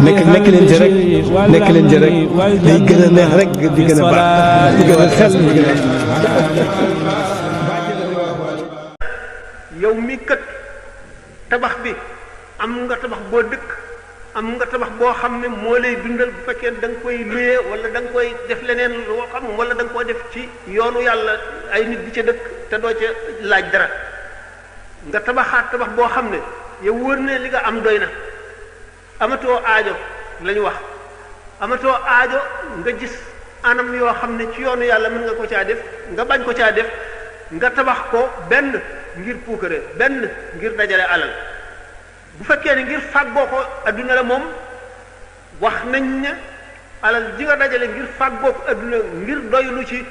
nekk leen ci rek day gën a neex rek di gën a baax di gën a xel di gën a yow mi kat tabax bi am nga tabax boo dëkk am nga tabax boo xam ne moo lay dundal bu fekkee da nga koy luye wala da nga koy def leneen loo xam wala da nga koy def ci yoonu yàlla ay nit di ca dëkk te doo ca laaj dara nga tabaxaat tabax boo xam ne yow wër ne li nga am doy na amatoo aajo la ñu wax amatoo aajo nga gis anam yoo xam ne ci yoonu yàlla mën nga ko caa def nga bañ ko caa def nga tabax ko benn ngir puukare benn ngir dajale alal bu fekkee ne ngir fàggoo ko adduna la moom wax nañ ne alal ji nga dajale ngir fàggoo ko adduna ngir doylu ci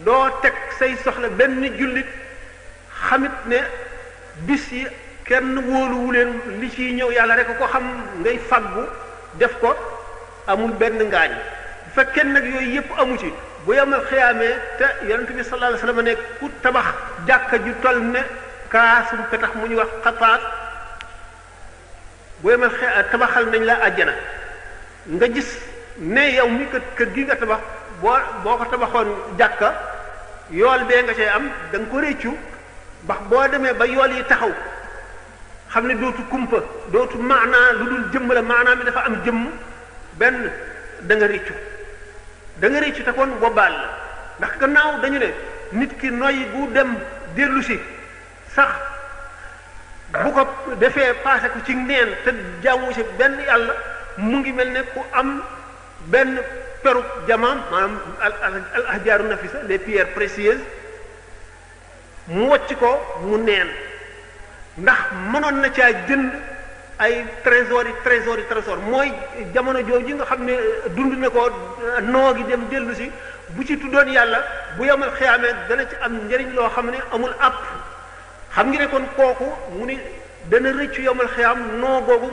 doo teg say soxla benn jullit xamit ne bis yi kenn wóoluwu leen li ciy ñëw yàlla rek ko xam ngay fàggu def ko amul benn ngaañ bu fekkee nag yooyu yëpp amu ci bu yemal xiyaamee te yonent bi sallallahu alayhi wasallam ne ku tabax jàkka ju toll ne kaasum petax mu ñu wax xataat bu yemal tabaxal nañ la àjjana nga gis ne yow mi kër gi nga tabax boo ko tabaxoon jàkka yool bee nga cay am da nga ko réccu ndax boo demee ba yool yi taxaw xam ne dootu kumpa dootu maanaa lu dul jëmm la maanaa mi dafa am jëmm benn da nga réccu te kon boobaal la ndax gannaaw dañu ne nit ki noyyi bu dem dellu si sax bu ko defee passé ko ci neen te jaamu si benn yàlla mu ngi mel ne ku am benn peru jamaam maanaam al ahjaaru nafisa les pierres précieuses mu wocc ko mu neen ndax mënoon na caa jënd ay trésor mooy jamono jooju nga xam ne dund na ko noo gi dem dellu si bu ci tuddoon yàlla bu yemal xiyaamee dana ci am njëriñ loo xam ne amul àpp xam ngi ne kon kooku mu ni dana rëccu yomal xiyaam noo googu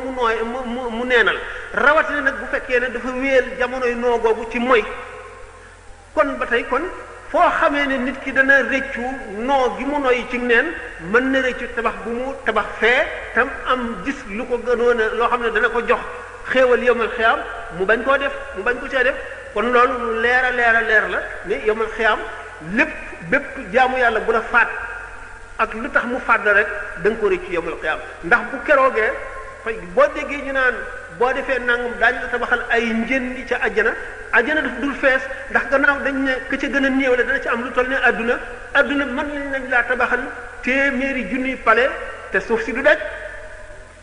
mu neenal rawatina nag bu fekkee ne dafa wéyal jamonoy noo googu ci moy kon ba tey kon foo xamee ne nit ki dana rëccu noo gi mu noyyi ci neen mën na rëccu tabax bu mu tabax fee tam am gis lu ko gënoon a loo xam ne dana ko jox xéewal yomal xiyaam mu bañ koo def mu bañ ko cee def kon loolu lu leer la ne yomal xiyaam bépp jaamu yàlla bu la faat ak lu tax mu faat la rek da nga ko rëccu yomal xiyaam ndax bu keroogee fay boo déggee ñu naan boo defee nangam daañu la tabaxal ay njëndi ca àjjana daf dul fees ndax gannaaw dañ ne ka ca gën a néewle dana ci am lu toll ne adduna mën nañ laa tabaxal téeméeri junniy pale te suuf si du daj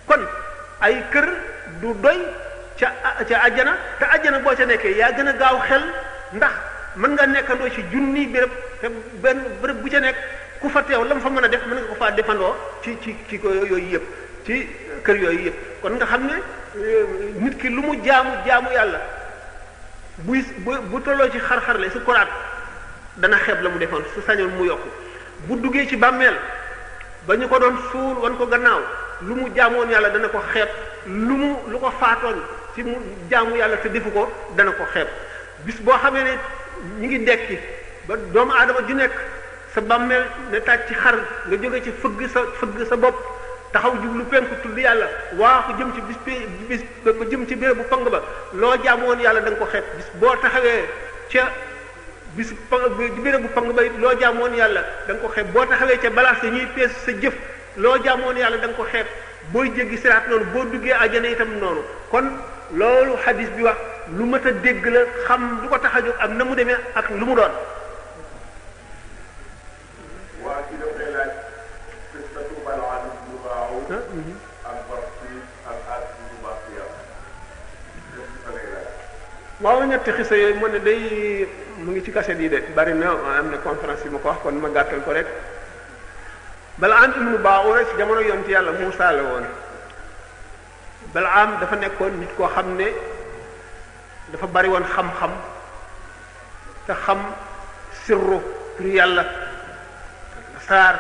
kon ay kër du doy ca àjjana te àjjana boo ca nekkee yaa gën a gaaw xel ndax mën nga nekkandoo ci junniy béréb te benn béréb bu ca nekk ku fa teew la mu fa mën a def mën nga ko faa defandoo ci ko yooyu yëpp ci kër yooyu yëpp kon nga xam ne nit ki lu mu jaamu yàlla bu tolloo ci xar-xarle su koraat dana xeeb la mu defoon su sañoon mu yokku bu duggee ci bàmmeel ba ñu ko doon suul wan ko gannaaw lu mu jaamoon yàlla dana ko xeeb lu ko faatoon ci mu jaamu yàlla te defu ko dana ko xeeb bis boo xamee ne ñu ngi dekki ba doomu aadama ju nekk sa bàmmeel ne taaj ci xar nga jóge ci fëgg sa bopp taxaw jublu penku tudd yàlla waaxu jëm ci bis ba jëm ci béréb bu pang ba loo jaamoon yàlla da nga ko xeeb bis boo taxawee ca bis béréb bu pang ba loo jaamoon yàlla da nga ko xeeb boo taxawee ca balaas ñuy pees sa jëf loo jaamoon yàlla da nga ko xeeb booy jéggi siraat noonu boo duggee àjjana itam noonu kon loolu xadis bi wax lu mat a dégg la xam lu ko tax a jóg ak na mu demee ak lu mu doon. waaw ñetti xisa yooyu mu ne day mu ngi ci kaset yi de bari na am na conférence yi ma ko wax kon ma gàttal ko rek Balaam ibnu Baa'ura ci jamono yonent yàlla Muusaa la woon Balaam dafa nekkoon nit koo xam ne dafa bari woon xam-xam te xam sirru pour yàlla saar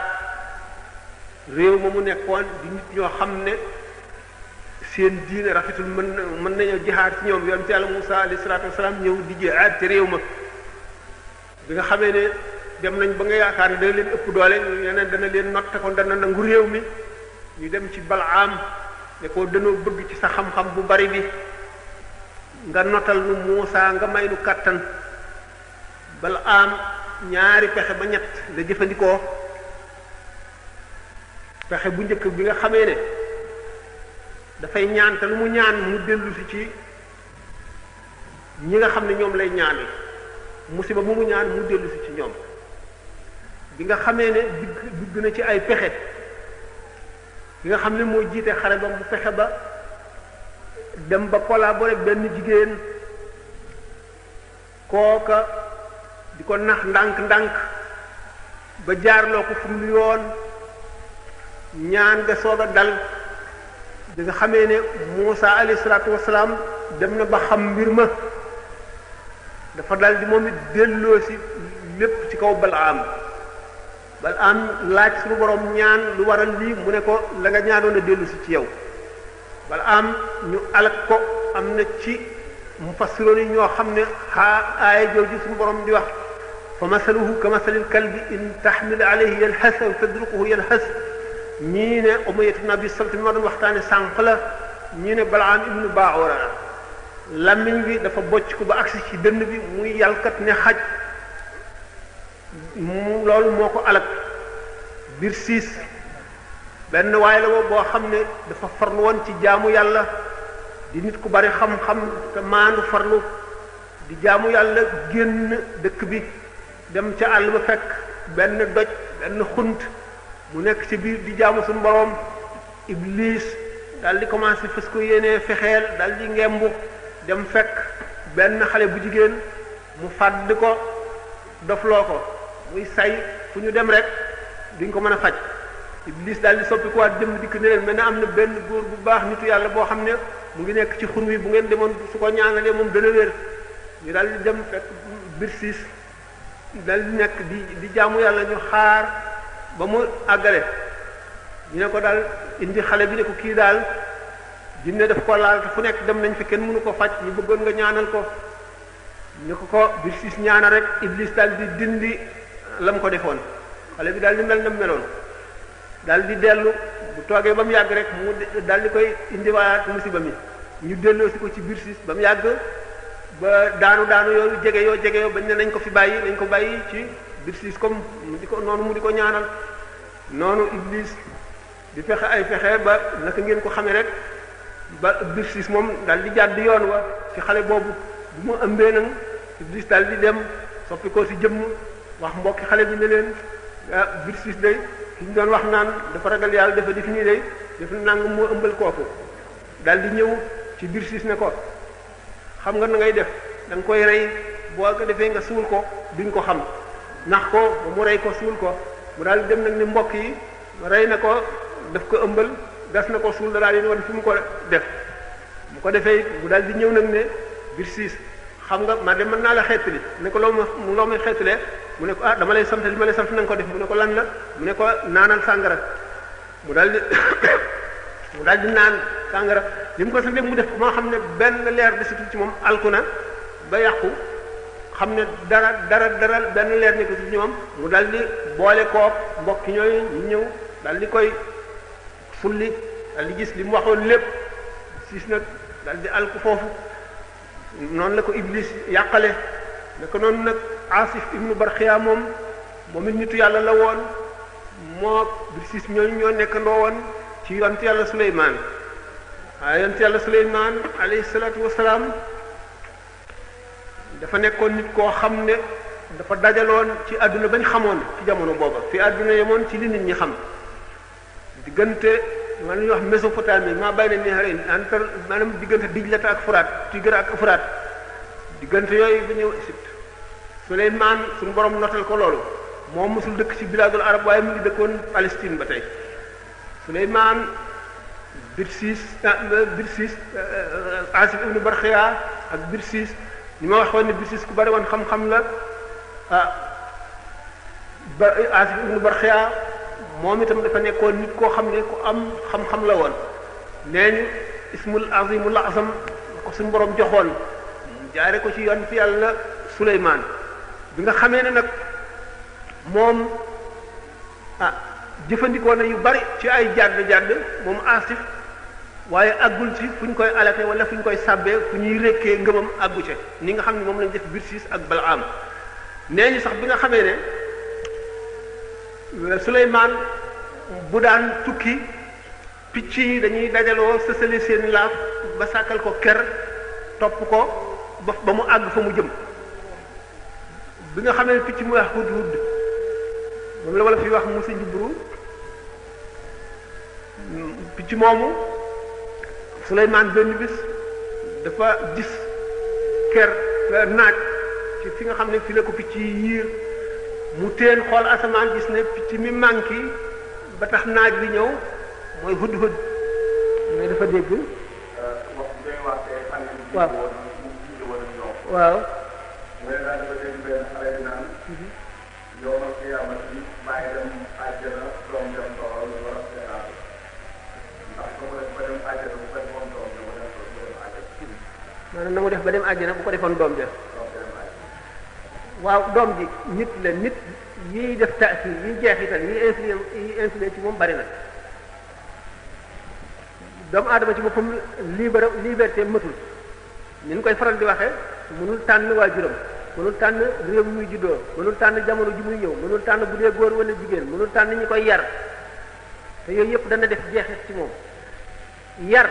réew ma mu nekkoon di nit ñoo xam ne seen diine rafetul mën nañoo jihaar ci ñoom yonent yàlla Muusaa alayhi salaatu wasalaam ñëw di jihaar ci réew ma bi nga xamee ne dem nañ ba nga yaakaar ne dana leen ëpp doole yeneen dana leen not te kon dana nangu réew mi ñu dem ci Balaam ne ko danoo bëgg ci sa xam-xam bu bari bi nga notal nu Muusa nga may nu kàttan. Balaam ñaari pexe ba ñett la jëfandikoo. pexe bu njëkk bi nga xamee ne dafay ñaan te lu mu ñaan mu dellu si ci ñi nga xam ne ñoom lay ñaanal musiba mu mu ñaan mu dellu si ci ñoom. bi nga xamee ne dugg na ci ay pexe bi nga xam ne moo jiite xare ba mu fexe ba dem ba collaborer benn jigéen kooka di ko nax ndànk-ndànk ba jaarloo ko fu mu yoon ñaan nga soog a dal. bi nga xamee ne Muusa alayhi salaatu wasalaam dem na ba xam mbir ma dafa dal di moom it delloo si lépp ci kaw Balaam laaj suñu borom ñaan lu waral lii mu ne ko la nga ñaanoon a dellu si ci yow. Balaam ñu alak ko am na ci mufassiroon yi ñoo xam ne aaya jooju suñu borom di wax fa masaluhu ka masalil kalbi in tahmil alayhi yalhas aw tadrukuhu yalhas ñii ne Umayyatu ibn Abi Salt mi ma doon waxtaane sànq la ñii ne Balaam ibnu Baa'ura lammiñ bi dafa bocc ko ba agsi ci dënn bi muy yàlkat ne xaj loolu moo ko alak biir siis benn waaye la boo xam ne dafa farlu woon ci jaamu yàlla di nit ku bari xam-xam te maandu farlu di jaamu yàlla génn dëkk bi dem ca àll ba fekk benn doj benn xunt mu nekk ci biir di jaamu suñu borom. Iblis daal di commencé fas ko yéenee fexeel daal di ngembu dem fekk benn xale bu jigéen mu fàdd ko dofloo ko muy say fu ñu dem rek duñ ko mën a faj. Iblis daal di soppi ko waat dem dikk ne leen mel na am na benn góor bu baax nitu yàlla boo xam ne mu ngi nekk ci xur wi bu ngeen demoon su ko ñaanalee moom dana wér. ñu daal di dem fekk Birsiis daal di nekk di jaamu yàlla ñu xaar ba mu àggale ñu ne ko daal indi xale bi ne ko kii daal jinne daf ko laal te fu nekk dem nañ fi kenn mënu ko faj ñu bëggoon nga ñaanal ko. ñu ko Birsiis ñaana rek Iblis daal di dindi lam ko defoon xale bi daal di mel na meloon daal di dellu bu toogee ba mu yàgg rek mu daal di koy indiwaat musiba mi ñu delloo si ko ci Birsiis ba mu yàgg ba daanu yooyu jege yoo bañ ne nañ ko fi bàyyi nañ ko bàyyi ci Birsiis comme mu di ko ñaanal noonu Iblis di fexe ay fexe ba naka ngeen ko xamee rek ba Birsiis moom daal di jàdd yoon wa ci xale boobu bu mu ëmbee nag Iblis daal di dem soppi ko si jëmm wax mbokki xale bi ne leen ah Birsiis day ki ñu doon wax naan dafa ragal yàlla dafa def nii day def nangam moo ëmbal kooku daal di ñëw ci Birsiis ne ko xam nga na ngay def da nga koy rey boo ko defee nga suul ko duñ ko xam nax ko ba mu rey ko suul ko mu daal di dem nag ni mbokk yi rey na ko daf ko ëmbal gas na ko suul da daal di wan fi mu ko def mu ko defee mu daal di ñëw nag ne Birsiis xam nga ma de mën naa la xeetali ne ko loo may xeetalee mu ne ko ah dama lay sant li ma lay sant na nga ko def mu ne ko lan la mu ne ko naanal sàngara mu daal di naan sàngara li mu ko sante mu def moo xam ne benn leer de surtout ci moom alku na ba yàqu xam ne dara benn leer ne ko ci ñoom mu daal di boole kook mbokki ñooyu ñu ñëw daal di koy sulli daal di gis li mu waxoon lépp siis nag daal di alku foofu noonu la ko Iblis yàqale naka noonu nag Asif ibnu Barxiya moom it nitu yàlla la woon moo Birsiis ñooñu ñoo nekkandoo woon ci yonent yàlla Suleymaan waaye yonent yàlla Suleymaan alayhi salaatu wasalaam dafa nekkoon nit koo xam ne dafa dajaloon ci àdduna bañ xamoon ci jamono booba fi àdduna yemoon ci li nit ñi xam diggante man ñuy wax Mésopotamie maa bay na Nahrayn entre maanaam diggante Dijlata ak Furaat Tigre ak Furaat diggante yooyu ba ñëw Égypte Suleymaan suñu borom notal ko loolu moom mosul dëkk ci bilaadul arab waaye mu ngi dëkkoon Palestine ba tey Suleymaan Birsiis Asif ibnu Barxiya ak Birsiis ni ma waxoon ne Birsiis ku bari woon xam-xam la ba Asif ibnu Barxiya moom itam dafa nekkoon nit koo xam ne ku am xam-xam la woon nee ñu ismul azimul azam ko suñu borom joxoon jaare ko ci yoon fi yàlla Suleymaan bi nga xamee ne nag moom jëfandikoo na yu bari ci ay jàdd moom Asif waaye àggul ci fu ñu koy alate wala fu ñu koy sàbbee fu ñuy rékkee ngëmam àggu ca ni nga xam ne moom lañ def Birsiis ak Balaam nee ñu sax bi nga xamee ne Suleymaan bu daan tukki picc yi dañuy dajaloo sësale seen laaf ba sàkkal ko ker topp ko ba mu àgg fa mu jëm bi nga xamee ne picc mu wax hudhud moom la wala fi wax musa njubru picc moomu Suleymaan benn bis dafa gis ker naaj ci fi nga xam ne fi la ko picc yi yiir mu teen xool asamaan gis ne picc mi manqué ba tax naaj bi ñëw mooy hudhud mais dafa dégg waaw waaw maanaam na mu def ba dem àjjana bu ko defoon doom ja waaw doom ji nit la nit yiy def taasir yiy jeexital yiy influé ci moom bari na doomu aadama ci boppam liberté matul ni ñu koy faral di waxee mënul tànn waajuram mënul tànn réew muy juddoo mënul tànn jamono ji muy ñëw mënul tànn bu dee góor wala jigéen mënul tànn ñi koy yar te yooyu yëpp dana def jeexit ci moom yar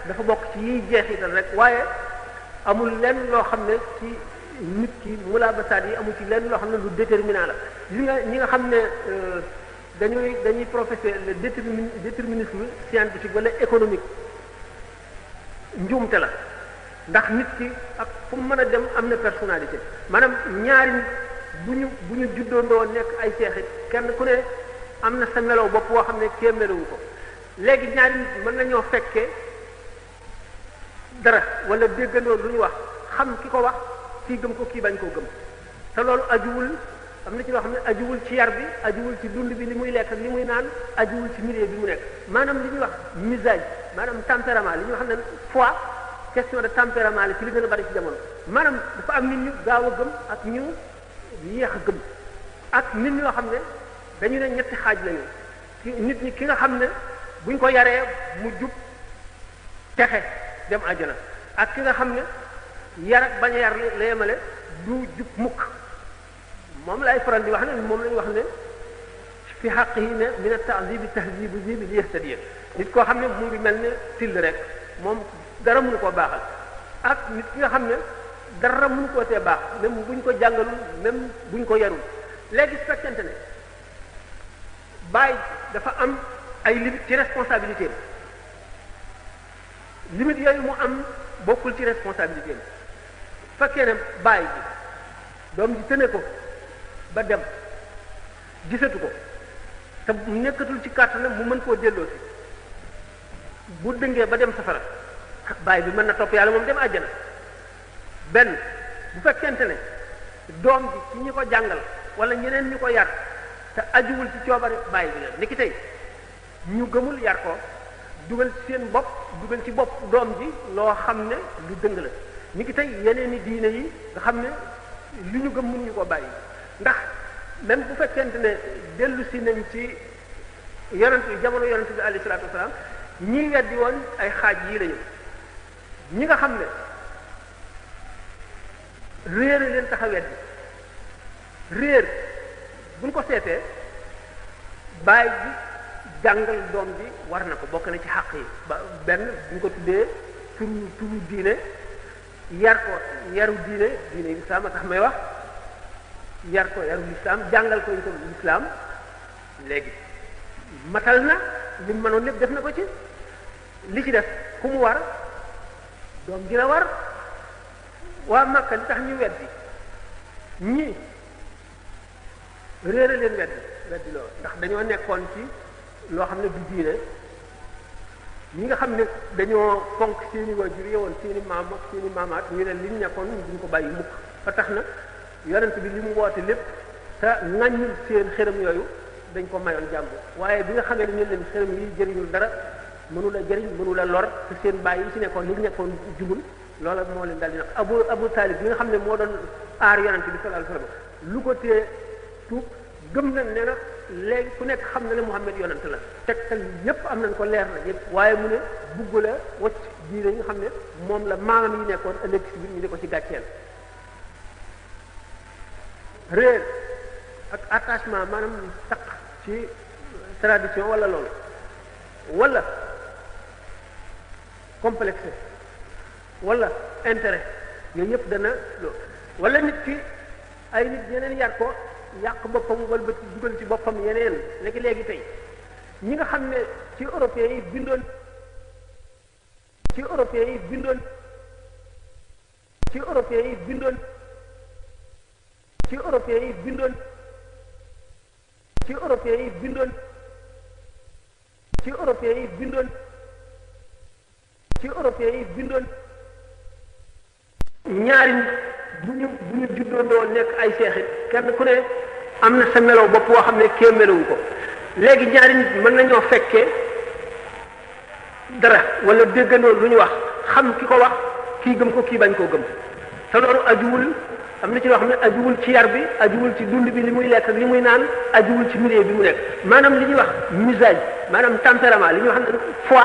dafa bokk ci yiy jeexital rek waaye amul lenn loo xam ne ci nit ki mulaabasaat yi amul ci lenn loo xam ne lu déterminant la ñi nga xam ne dañuy professé le déterminisme scientifique wala économique njuumte la ndax nit ki ak fu mu mën a dem am na personnalité maanaam ñaari nit bu ñu juddoondoo nekk ay seexit kenn ku ne am na sa melow bopp boo xam ne kee melowu ko léegi ñaari nit mën nañoo fekkee dara wala déggandoo lu ñu wax xam ki ko wax kii gëm ko kii bañ koo gëm te loolu ajuwul am na ci loo xam ne ajuwul ci yar bi ajuwul ci dund bi li muy lekk ak li muy naan ajuwul ci milieu bi mu nekk maanaam li ñuy wax misage maanaam tempérament li ñuy wax ne foi question de tempérament la ci li gën a bari ci jamono maanaam dafa am nit ñu gaaw a gëm ak ñu yéex a gëm ak nit ñoo xam ne dañu ne ñetti xaaj lañu nit ñi ki nga xam ne buñ ko yaree mu jub texe dem àjjana ak ki nga xam ne yar ak bañ a yar la yemale du jub mukk moom lay faral di wax ne moom lañu wax ne fi xaq yi ne min at-ta'zibi tahzibu zibi li yahtadiya nit koo xam ne mu ngi mel ne till rek moom dara mënu koo baaxal ak nit ki nga xam ne dara mënu koo tee baax même buñ ko jàngalul même buñ ko yarul léegi su fekkente ne bàyyi dafa am ay limites ci responsabilité limite yooyu mu am bokkul ci responsabilité bi fekkee ne bàyyi ji doom ji tëne ko ba dem gisatu ko te nekkatul ci kàttanam mu mën koo delloosi bu dëngee ba dem safara bàyyi bi mën na topp yàlla moom dem àjjana benn bu fekkente ne doom ji ci ñi ko jàngal wala ñeneen ñi ko yar te ajuwul ci coobare bàyyi bi la ni ki tey ñu gëmul yar ko dugal ci seen bopp dugal ci bopp doom ji loo xam ne lu dëng la ni ki tey yeneen i diine yi nga xam ne li ñu gëm mënuñu ko bàyyi ndax même bu fekkente ne dellu si nañ ci yonent jamono yonent bi alayhi salaatu wasalaam ñi weddi woon ay xaaj yii lañu ñi nga xam ne réer leen tax a weddi réer buñ ko seetee bàyyi ji jàngal doom bi war na ko bokk na ci xàq yi ba benn buñ ko tuddee turu diine yar ko yaru diine lislaam a tax may wax yar ko yaru lislaam jàngal ko itam lislaam léegi matal na li mu mënoon lépp def na ko ci li ci def ku mu war doom ji la war waa Makka li tax ñu weddi ñii réer a leen weddi loolu ndax dañoo nekkoon ci loo xam ne du diine ñi nga xam ne dañoo fonk seeni waajur yowoon seeni maam ak seeni maamaat ñu ne li ñu nekkoon duñ ko bàyyi mukk fa tax na yonent bi li mu woote lépp te ŋàññul seen xërëm yooyu dañ ko mayoon jàmm waaye bi nga xamee ne ñu leen xërëm yi jëriñul dara mënu la jëriñ mënu la lor te seen bàyyi yi ci nekkoon li ñu nekkoon jubul loola moo leen daal di nag Abu Talib bi nga xam ne moo doon aar yonent bi sallallahu alayhi wasallam lu ko tee tuub gëm na ne na léegi ku nekk xam na ne Muhammad yonent la tegtal yépp am nañ ko leer na yépp waaye mu ne bugg la wacc diine yi nga xam ne moom la maamam yi nekkoon ëllëg si biir ñu di ko ci gàcceel réer ak attachement maanaam taq ci tradition wala loolu wala complexe wala intérêt yooyu yëpp dana wala nit ki ay nit yeneen yar ko yàq boppam wala ba dugal ci boppam yeneen léegi tey ñi nga xam ne ci européens yi bindoon ci européens yi bindoon ci européens yi bindoon ci européens yi bindoon ci européens yi bindoon ci européens yi bindoon ci européens yi bindoon ñaari bu ñu juddoondoo nekk ay seexit kenn ku ne am na sa melow bopp boo xam ne kee melowu ko léegi ñaari nit mën nañoo fekkee dara wala déggandoo lu ñu wax xam ki ko wax kii gëm ko kii bañ koo gëm te loolu ajuwul am na ci loo xam ne ajuwul ci yar bi ajuwul ci dund bi li muy lekk ak li muy naan ajuwul ci milieu bi mu nekk maanaam li ñuy wax misage maanaam tempérament li ñuy wax ne foi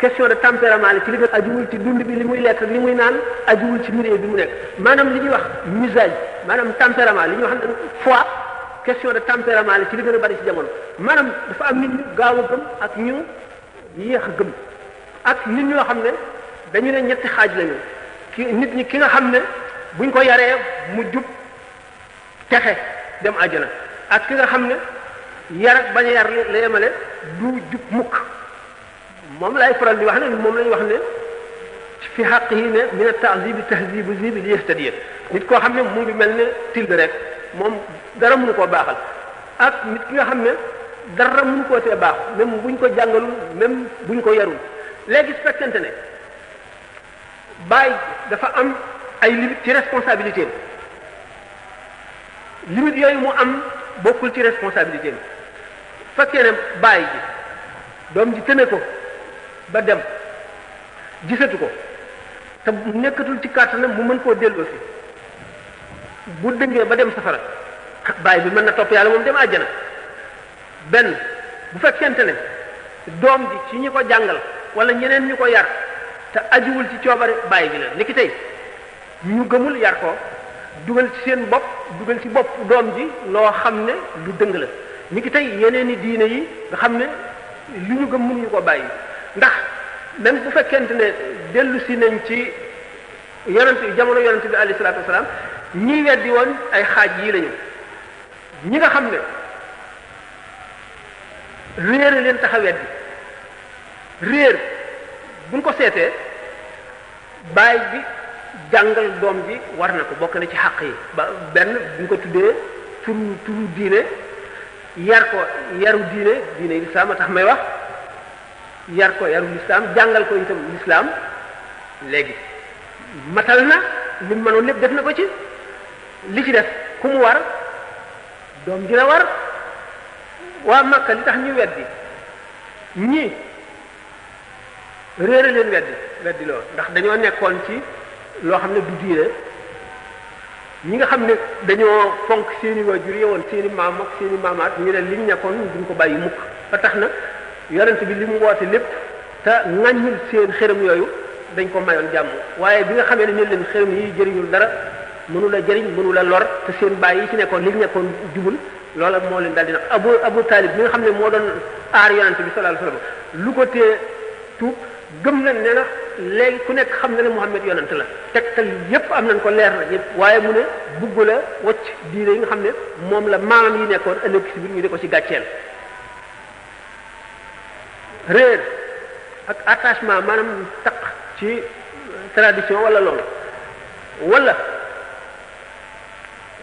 question de tempérament la ci li nga ajuwul ci dund bi li muy lekk ak li muy naan ajuwul ci milieu bi mu nekk maanaam li ñuy wax misage maanaam tempérament li ñuy wax ne foi question de tempérament la ci li gën a bari ci jamono maanaam dafa am nit ñu gaaw a gëm ak ñu yéex a gëm ak nit ñoo xam ne dañu ne ñetti xaaj lañu nit ñi ki nga xam ne buñ ko yaree mu jub texe dem àjjana ak ki nga xam ne yar ak bañ a yar la yemale du jub mukk moom laay faral di wax ne moom la ñuy wax ne fi xaq yi ne min at-ta'zib tahzibu zibi li yahtadiya nit koo xam ne mu ngi mel ne tilde rek moom dara mënu koo baaxal ak nit ki nga xam ne dara mënu koo tee baax même buñ ko jàngalul même buñ ko yarul léegi su fekkente ne bàyyi dafa am ay limites ci responsabilité am limites yooyu mu am bokkul ci responsabilité am fekkee ne bàyyi ji doom ji tëne ko ba dem gisatu ko te nekkatul ci kàttanam mu mën koo delloosi bu dëngee ba dem safara bàyyi bi mën na topp yàlla moom dem àjjana benn bu fekkente ne doom ji ci ñi ko jàngal wala ñeneen ñu ko yar te ajuwul ci coobare bàyyi bi la niki tey ñu gëmul yar ko dugal ci seen bopp dugal ci bopp doom ji loo xam ne lu dëng la niki tey yeneen i diine yi nga xam ne li ñu gëm mënuñu ko bàyyi ndax même bu fekkente ne dellu si nañ ci jamono yonent bi alayhi salaatu wasalaam ñi weddi woon ay xaaj yii lañu ñi nga xam ne réer leen tax a weddi réer buñ ko seetee bàyyi bi jàngal doom ji war na ko bokk na ci xàq yi ba benn buñ ko tuddee turu diine yar ko yaru diine lislaam a tax may wax yar ko yaru lislaam jàngal ko itam lislaam léegi matal na li mu mënoon lépp def na ko ci li ci def ku mu war doom ji la war waa Makka li tax ñu weddi ñii réere leen weddi loolu ndax dañoo nekkoon ci loo xam ne du diine ñi nga xam ne dañoo fonk seeni waajur yowoon seeni maam ak seeni maamaat ñu ne liñ nekkoon duñ ko bàyyi mukk ba tax na yonent bi li mu woote lépp te ŋàññul seen xërëm yooyu dañ ko mayoon jàmm waaye bi nga xamee ne leen xërëm yi jëriñul dara mënu la jëriñ mënu la lor te seen bàyyi yi ci nekkoon liñ nekkoon jubul loola moo leen daal di nag Abu Talib bi nga xam ne moo doon aar yonent bi sallallahu alayhi wasallam lu ko tee tuub gëm nañ ne na léegi ku nekk xam na ne Muhammad yonent la tegtal yépp am nañ ko leer na yépp waaye mu ne bugg la wacc diine yi nga xam ne moom la maamam yi nekkoon ëllëg si biir ñu di ko ci gàcceel réer ak attachement maanaam taq ci tradition wala loolu wala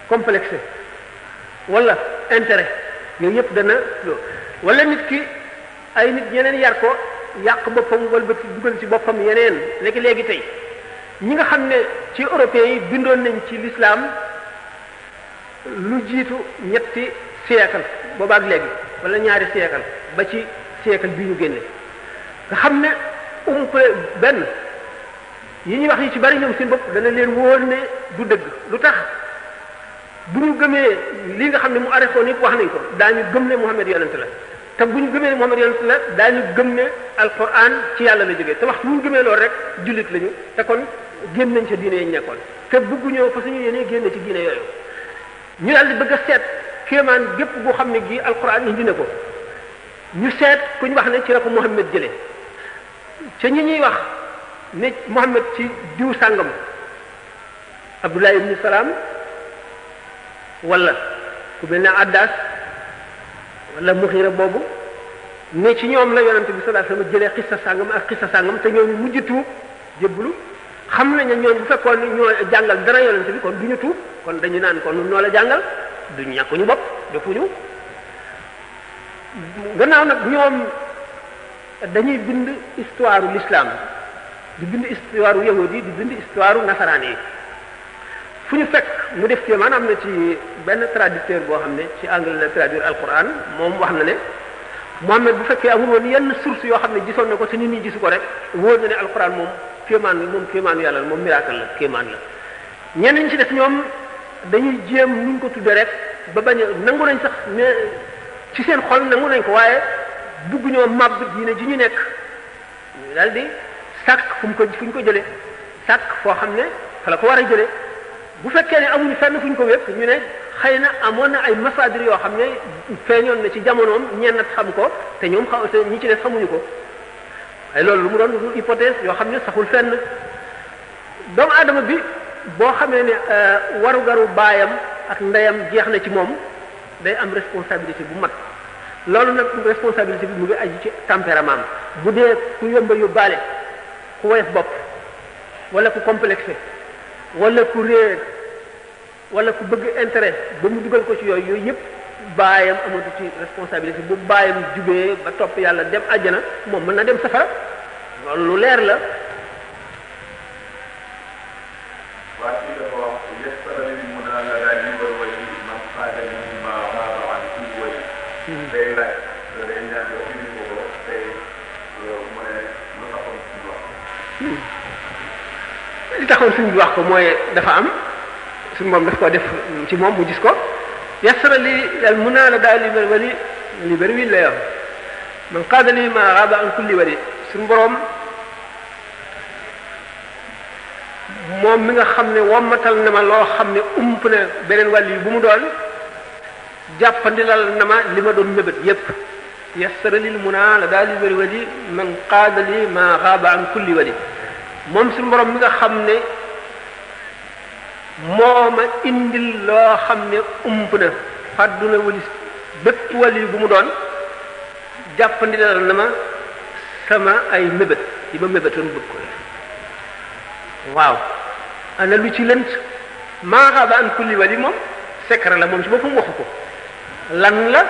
complexe wala intérêt yooyu yëpp dana wala nit ki ay nit yeneen yar ko yàq boppam wala ba dugal ci boppam yeneen léegi tey ñi nga xam ne ci européens yi bindoon nañ ci l'islam lu jiitu ñetti siècle boobaak léegi wala ñaari siècle ba ci siècle bii ñu génne nga xam ne benn yi ñuy wax yi ci bari ñoom seen bopp dana leen wóor ne du dëgg lu tax bu ñu gëmee li nga xam ne mu arrêté nit wax nañ ko daañu gëm ne Muhammad yonent la te bu ñu gëmee ne Muhammad yonent la daañu gëm ne alquran ci yàlla la jógee te wax bu ñu gëmee loolu rek jullit lañu te kon génn nañ ca diine yi nekkoon te bëgguñoo fa suñu yéenee génn ci diine yooyu ñu daal di bëgg a seet kéemaan gépp boo xam ne gii alquran indi na ko ñu seet ku ñu wax ne ci la ko Muhammad jëlee ca ñi ñuy wax ne Muhammad ci diw sàngam Abdullah ibn Salaam wala ku mel ne Addas wala Muxira boobu ne ci ñoom la yonente bi sallallahu alayhi wasallam jëlee xissa sàngam ak xissa sàngam te ñooñu mujj tuub jébbalu xam nañ ne ñooñu bu fekkoon ñoo jàngal dara yonente bi kon du ñu tuub kon dañu naan kon noo la jàngal duñ ñàkkuñu bopp defuñu gannaaw nag ñoom dañuy bind histoire u l'islam di bind histoire u yahudi yi di bind histoire u nasaraan yi fu ñu fekk mu def kéemaan am na ci benn traducteur boo xam ne ci anglais la traduire alquran moom wax na ne Muhammad bu fekkee amul woon yenn source yoo xam ne gisoon na ko te nit ñi gisu ko rek wóor na ne alquran moom kéemaan moom kéemaanu yàlla la moom miracle la kéemaan la ñenn ñi ci def ñoom dañuy jéem nuñ ko tudde rek ba bañ a nangu nañ sax mais ci seen xol nangu nañ ko waaye bugg ñoo màbb diine ji ñu nekk ñu daal di sàkk fu ñu ko jëlee sàkk foo xam ne fa la ko war a jëlee bu fekkee ne amuñu fenn fu ñu ko wépp ñu ne xëy na amoon na ay masaadir yoo xam ne feeñoon na ci jamonoom ñenn xam ko te ñoom te ñi ci def xamuñu ko ay loolu lu mu doon lu hypothèse yoo xam ne saxul fenn doomu aadama bi boo xamee ne warugaru baayam ak ndeyam jeex na ci moom day am responsabilité bu mat loolu nag responsabilité bi mu ngi aju ci tempérament bu dee ku yomba yóbbaale ku woyof bopp wala ku complexé wala ku réer wala ku bëgg intérêt ba mu dugal ko ci yooyu yëpp baayam amatu ci responsabilité bu baayam jubee ba topp yàlla dem àjjana moom mën na dem safara loolu lu leer la li taxoon suñ bi wax ko mooy dafa am suñu moom daf ko def ci moom mu gis ko yasara li al munaala daal li bëri wi la yor man qaada li ma raaba an kulli wali suñu borom moom mi nga xam ne wommatal na ma loo xam ne ump na beneen wàll yi bu mu doon jàppandilal na ma li ma doon mébét yépp yasara lil munaala daal li bëri wali man qaada li ma raaba an kulli wali moom suñu borom mi nga xam ne moo ma indil loo xam ne ump na fàdduna wali bépp wali bu mu doon jàppandilal na ma sama ay mébét yi ma mébétoon bëgg ko waaw ana lu ci lënt maa xaaba an kulli wali moom secret la moom ci boppam waxu ko lan la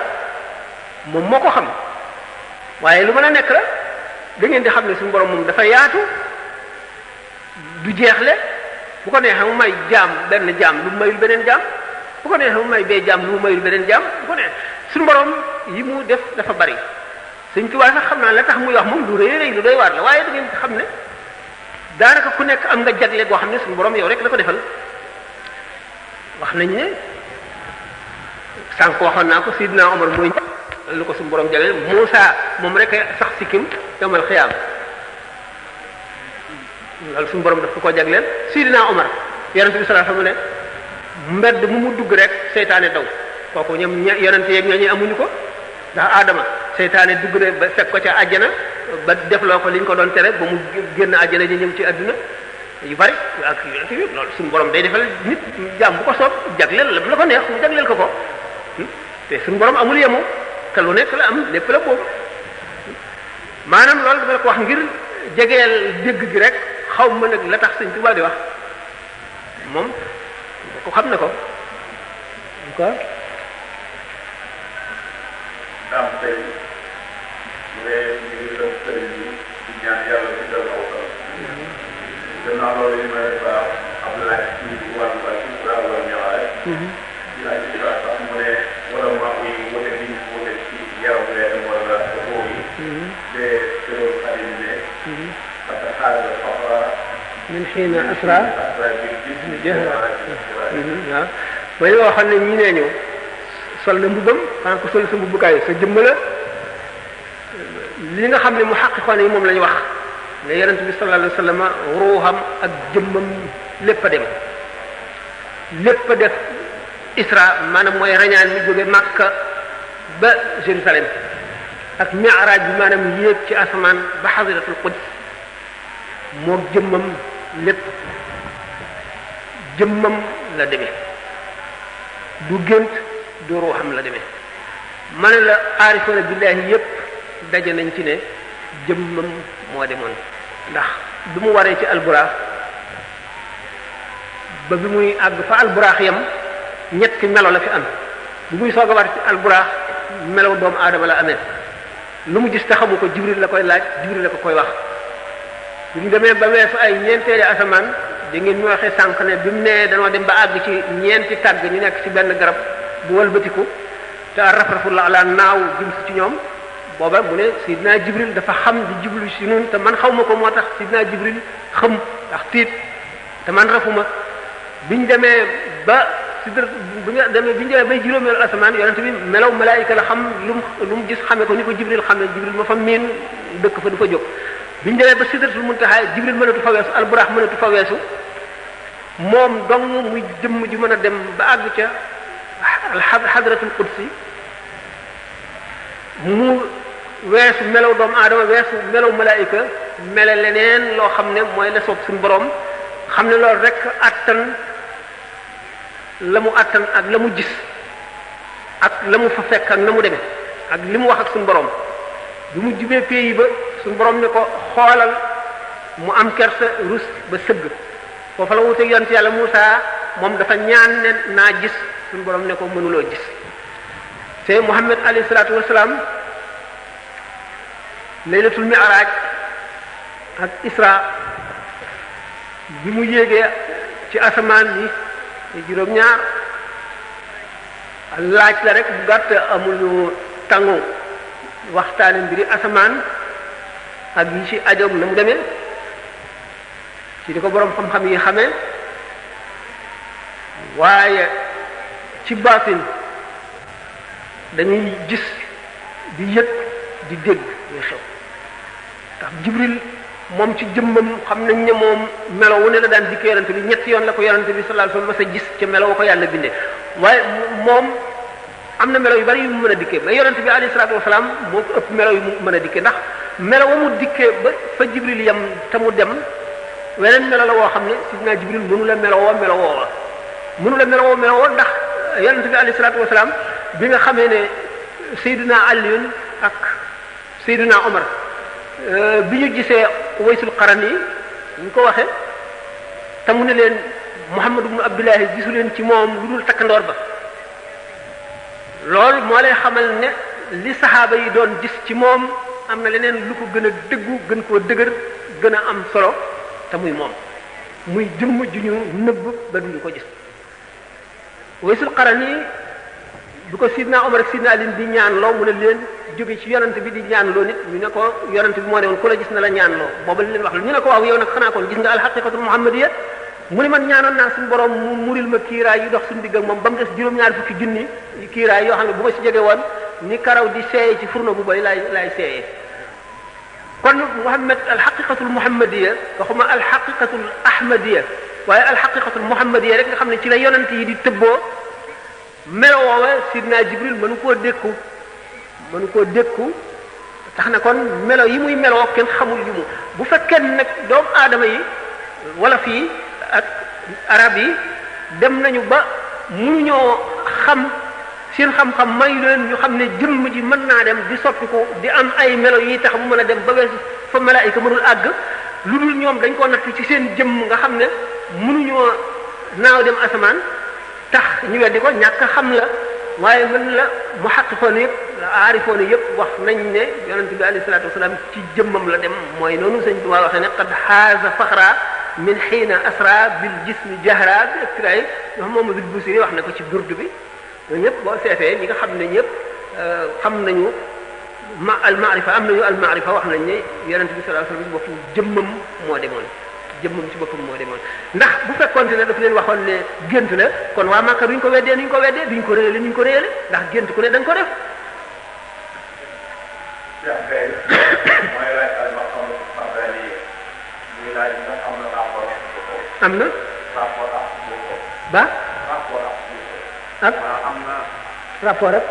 moom moo ko xam waaye lu mën a nekk la da ngeen di xam ne suñu borom moom dafa yaatu du jeexle bu ko neexee mu may jaam benn jaam lu mu mayul beneen jaam bu ko neexee mu may bee jaam lu mu mayul beneen jaam bu ko neexee suñu borom yi mu def dafa bari Sëñ Tuubaa sax xam naa la tax muy wax moom lu rëy rëy lu doy waar la waaye da ngeen xam ne daanaka ku nekk am nga jagle goo xam ne suñu borom yow rek la ko defal wax nañ ne sànq waxoon naa ko Sidina Omar mooy lu ko suñu borom jagleel Muusaa moom rek sax sikkim yawmal xiyaam loolu suñu borom daf ko jagleel Sidina Omar yonent bi sallallahu alayhi wasallam ne mbedd mu mu dugg rek seytaane daw kooku ñoom yonent yeeg ñooñu amuñu ko ndax Adama seytaane dugg na ba fekk ko ca àjjana ba defloo ko li ñu ko doon tere ba mu génn àjjana ji ñëw ci àdduna yu bari ak yonent yi loolu suñu borom day defal nit jàmm bu ko soob jagleel la bu la ko neex mu jagleel ko ko te suñu borom amul yemu te lu nekk la am lépp la boobu maanaam loolu dama la ko wax ngir jegeel dégg gi rek xaw ma nag la tax Sëñ Tuubaa di wax moom ko xam na ko d'accord daam tey bu dee ñu ngi doon sëriñ bi di ñaan yàlla di dal aw kaw gannaaw loolu yi may baax am laaj ci wàllu ba ci wàllu ñëwaale ci laaj ci baax sax mu ne wala maa yi wute bi ñu wute ci yaram leen wala boo yi de tëral xadim ne parce que xaaral fafra min xiina asra bi gis waaw mooy li nga waxoon ne ñi nee ñu sol na mbubbam xanaa ko sol sa mbubbukaay sa jëmm la li nga xam ne mu xaqiqoon yi moom la ñu wax ne yonent bi sallallahu alayhi wa sallam ruuxam ak jëmmam lépp a dem lépp a def isra maanaam mooy rañaan mi jóge Makka ba Jérusalem ak mi'raaj bi maanaam yéeg ci asamaan ba xadiratul quds moo jëmmam lépp jëmmam la demee du gént du ruuxam la demee ma ne la aarifoona billaahi yépp daje nañ ci ne jëmmam moo demoon ndax bi mu waree ci alburaax ba bi muy àgg fa alburaax yam ñetti melo la fi am bi muy soog a war ci alburaax melaw doomu aadama la amee lu mu gis te xamu ko jibril la koy laaj jibril la ko koy wax bi mu demee ba weesu ay ñeenteeli asamaan da ngeen ñu waxee sànq ne bi mu nee danoo dem ba àgg ci ñeenti tàgg ñu nekk ci benn garab bu walbatiku te raf-rafu la naaw jëm si ci ñoom booba mu ne sidna jibril dafa xam di jublu si nun te man xaw ma ko moo tax sidna jibril xam ndax tiit te man rafuma biñ demee ba sidra bi ñu demee bay juróomeelu asamaan yonente bi melaw malaayika la xam lu mu gis xamee ko ni ko jibril xamee jibril ma fa miin dëkk fa du fa jóg biñ demee ba sidratul muntaha jibril mënatu fa weesu alburax mënatu fa weesu moom dong muy jëmm ju mën a dem ba àgg ca xadratul qudsi mu weesu melaw doomu aadama weesu melaw malaayika mele leneen loo xam ne mooy la soob suñu borom xam ne loolu rek attan la mu attan ak la mu gis ak la mu fa fekk ak na mu demee ak li mu wax ak suñu borom bi mu jubee pays ba suñu borom ne ko xoolal mu am kersa rus ba sëgg foofa la wuteeg yonent yàlla Muusa moom dafa ñaan ne naa gis suñu borom ne ko mënuloo gis te Muhammad alayhi salaatu wasalaam laylatul mi'raaj ak isra bi mu yéegee ci asamaan yi juróom-ñaar laaj la rek bu gàtt amul tàngu waxtaane mbiri asamaan ak yi ci ajoom na mu demee ci di ko boroom xam-xam yi xamee waaye ci baatin dañuy gis di yëg di dégg muy xew ndax jibril moom ci jëmmam xam nañ ne moom melo wu ne la daan dikkee yonante bi ñetti yoon la ko yonante bi sallallahu alayhi wasallam mas a gis ca melo wa ko yàlla bindee waaye moom am na melo yu bari yu mu mën a dikkee mais yonante bi alayhi salaatu wasalaam moo ko ëpp melo yu mu mën a dikkee ndax melo wa mu dikkee ba fa jibril yam te mu dem weneen melo la woo xam ne sidna jibril mënu la melo woo ndax yonante bi alayhi salaatu wasalaam bi nga xamee ne Seydina Aliyun ak Seydina Omar bi ñu gisee Waysul Qarani ñu ko waxee te mu ne leen Muhammad ibn Abdullahi gisu leen ci moom lu dul takkandoor ba loolu moo lay xamal ne li saxaaba yi doon gis ci moom am na leneen lu ko gën a dëggu gën koo dëgër gën a am solo te muy moom muy jëmm ju ñu nëbb ba duñu ko gis Waysul Qarani bu ko Sidna Omar ak Sidna Ali di ñaan loo mu ne leen jóge ci yonante bi di ñaan loo nit ñu ne ko yonante bi moo ne woon ku la gis na la ñaan loo booba li leen wax ñu ne ko waaw yow nag xanaa kon gis nga alxaqiqatul muhammadiya mu ne man ñaanoon naa suñu borom mu muril ma kiiraay yu dox suñu digg ak moom ba mu des juróom-ñaar fukki junni kiiraay yoo xam ne bu ma si jege woon ni karaw di seeye ci furno bu boy laay seeyee kon Muhammad alxaqiqatul muhammadiya waxuma alxaqiqatul ahmadiya waaye alxaqiqatul muhammadiya rek nga xam ne ci la yonante yi di tëbboo melo woowa sidna jibril mënu koo dékku tax na kon melo yi muy meloo kenn xamul yu mu bu fekkee nag doomu aadama yi wala fii ak arab yi dem nañu ba mënuñoo xam seen xam-xam may leen ñu xam ne jëmm ji mën naa dem di soppiku di am ay melo yi tax mu mën a dem ba weesu fa malaayika mënul àgg lu dul ñoom dañ koo natt ci seen jëmm nga xam ne mënuñoo naaw dem asamaan tax ñu weddi ko ñàkk xam la waaye mën la mu xaqiqoon yëpp aarifoon yëpp wax nañ ne yonente bi alayhi salaatu wasalaam ci jëmmam la dem mooy noonu sëñ Tuubaa waxee ne qad xaaza faxra min xiina asra bil jismi jahra bi iktiraay wax Muhammadul Busiri wax na ko ci burdu bi ñooñu ñëpp boo seetee ñi nga xam ne ñëpp xam nañu al maarifa am nañu al maarifa wax nañ ne yonente bi sallallahu alayhi wasallam bokk jëmmam moo demoon jëmmam ci boppam moo demoon ndax bu fekkoonte ne daf leen waxoon ne gént la kon waa Màkka duñ ko weddee duñ ko réyale nuñ ko réyale ndax gént ku ne da nga ko def am na ba ak rapport ak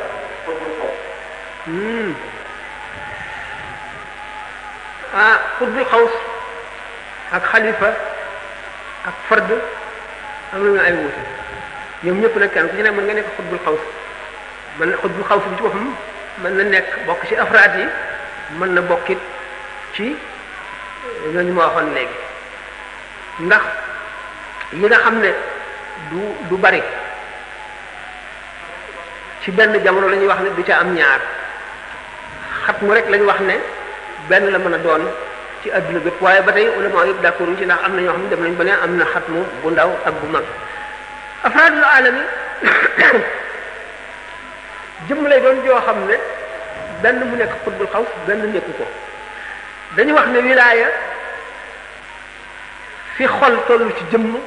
xutbul xaws ak xalifa ak fard am nañu ay wuute ñoom ñëpp nag kenn ku ci ne mën nga nekk xutbul xaws mën na xutbul xaws bi ci boppam mën na nekk bokk ci afraad yi mën na bokkit ci ñooñu ma waxoon léegi ndax yi nga xam ne du bari ci benn jamono la ñuy wax ne du ca am ñaar xat mu rek la ñu wax ne benn la mën a doon ci adduna bépp waaye ba tey ulama yëpp d'accord ci ndax am na ñoo xam ne dem nañ ba ne am na xatmu bu ndaw ak bu mag afraadul alami jëmm lay doon joo xam ne benn mu nekk xutbul xaws benn nekku ko dañu wax ne wilaaya fi xol tollu ci jëmm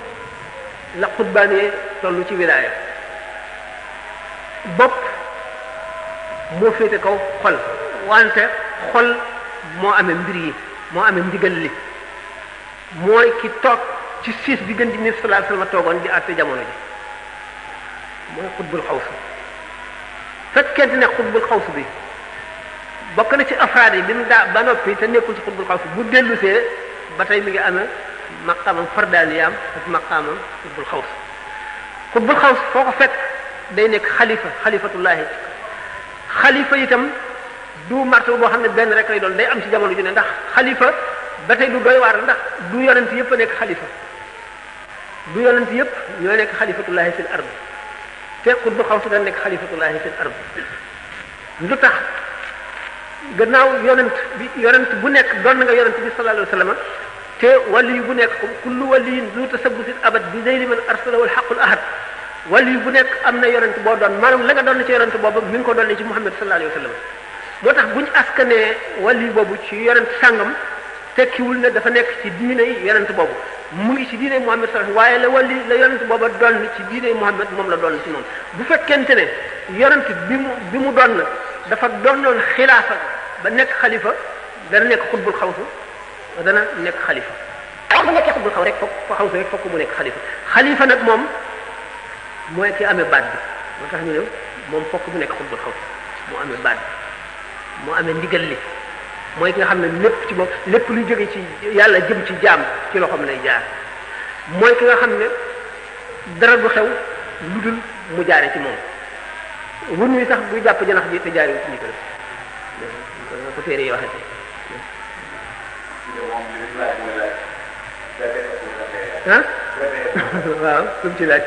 la xutbaanee tollu ci wilaaya bopp moo féete kaw xol wante xol moo amee mbir yi moo amee ndigal li mooy ki toog ci siis bi gën di nit sallallahu alayhi wasallam toogoon di àtte jamono ji mooy xutbul xaws fekkente ne xutbul xaws bi bokk na ci afraad yi bi mu daa ba noppi te nekkul ci xutbul xaws bu dellusee ba tey mi ngi amee maqaamam fardaaniyaam ak maqaamam xutbul xaws foo ko fekk day nekk xalifatullahi xalifa itam du martaba boo xam ne benn rek lay doon day am ci jamono ju ne ndax xalifa ba tey du doy waar ndax du yonent yëpp a nekk xalifa du yonent yëpp ñoo nekk xalifatullahi fil ard te xutbul xaws da nekk xalifatullahi fil ard lu tax gannaaw yonent bu nekk doon na nga yonent bi sallallahu alayhi wa sallam te wali bu nekk kullu waliyin zu tasabbutin abad bi zeyli man arsalahu alxaqul ahad wali bu nekk am na yonent boo doon maanaam la nga doon ci yonent boobu mi ngi ko doon ci Muhammad sallallahu alayhi wa sallam moo tax bu ñu askanee wali boobu ci yonent sàngam tekkiwul ne dafa nekk ci diine yi yonent boobu mu ngi ci diine Muhammad sallallahu waaye la wali la yonent booba doon ci diine Muhammad moom la doon ci moom bu fekkente ne yonent bi mu doon dafa doonoon xilaafa ba nekk xalifa dana nekk xutbul xawsu dana nekk xalifa waaye bu nekkee xutbul xaw rek fokk mu nekk xalifa nag moom mooy ki amee baat bi moo tax ñu ne moom fokk mu nekk xutbul xaw moo amee baat bi moo amee ndigal li mooy ki nga xam ne lépp ci moom lépp lu jóge ci yàlla jëm ci jaam ci loxoom lay jaar mooy ki nga xam ne dara du xew lu dul mu jaare ci moom wun wi sax buy jàpp janax ji te jaare ci ñu ko téere yi waxee ah waaw lu mu ci laaj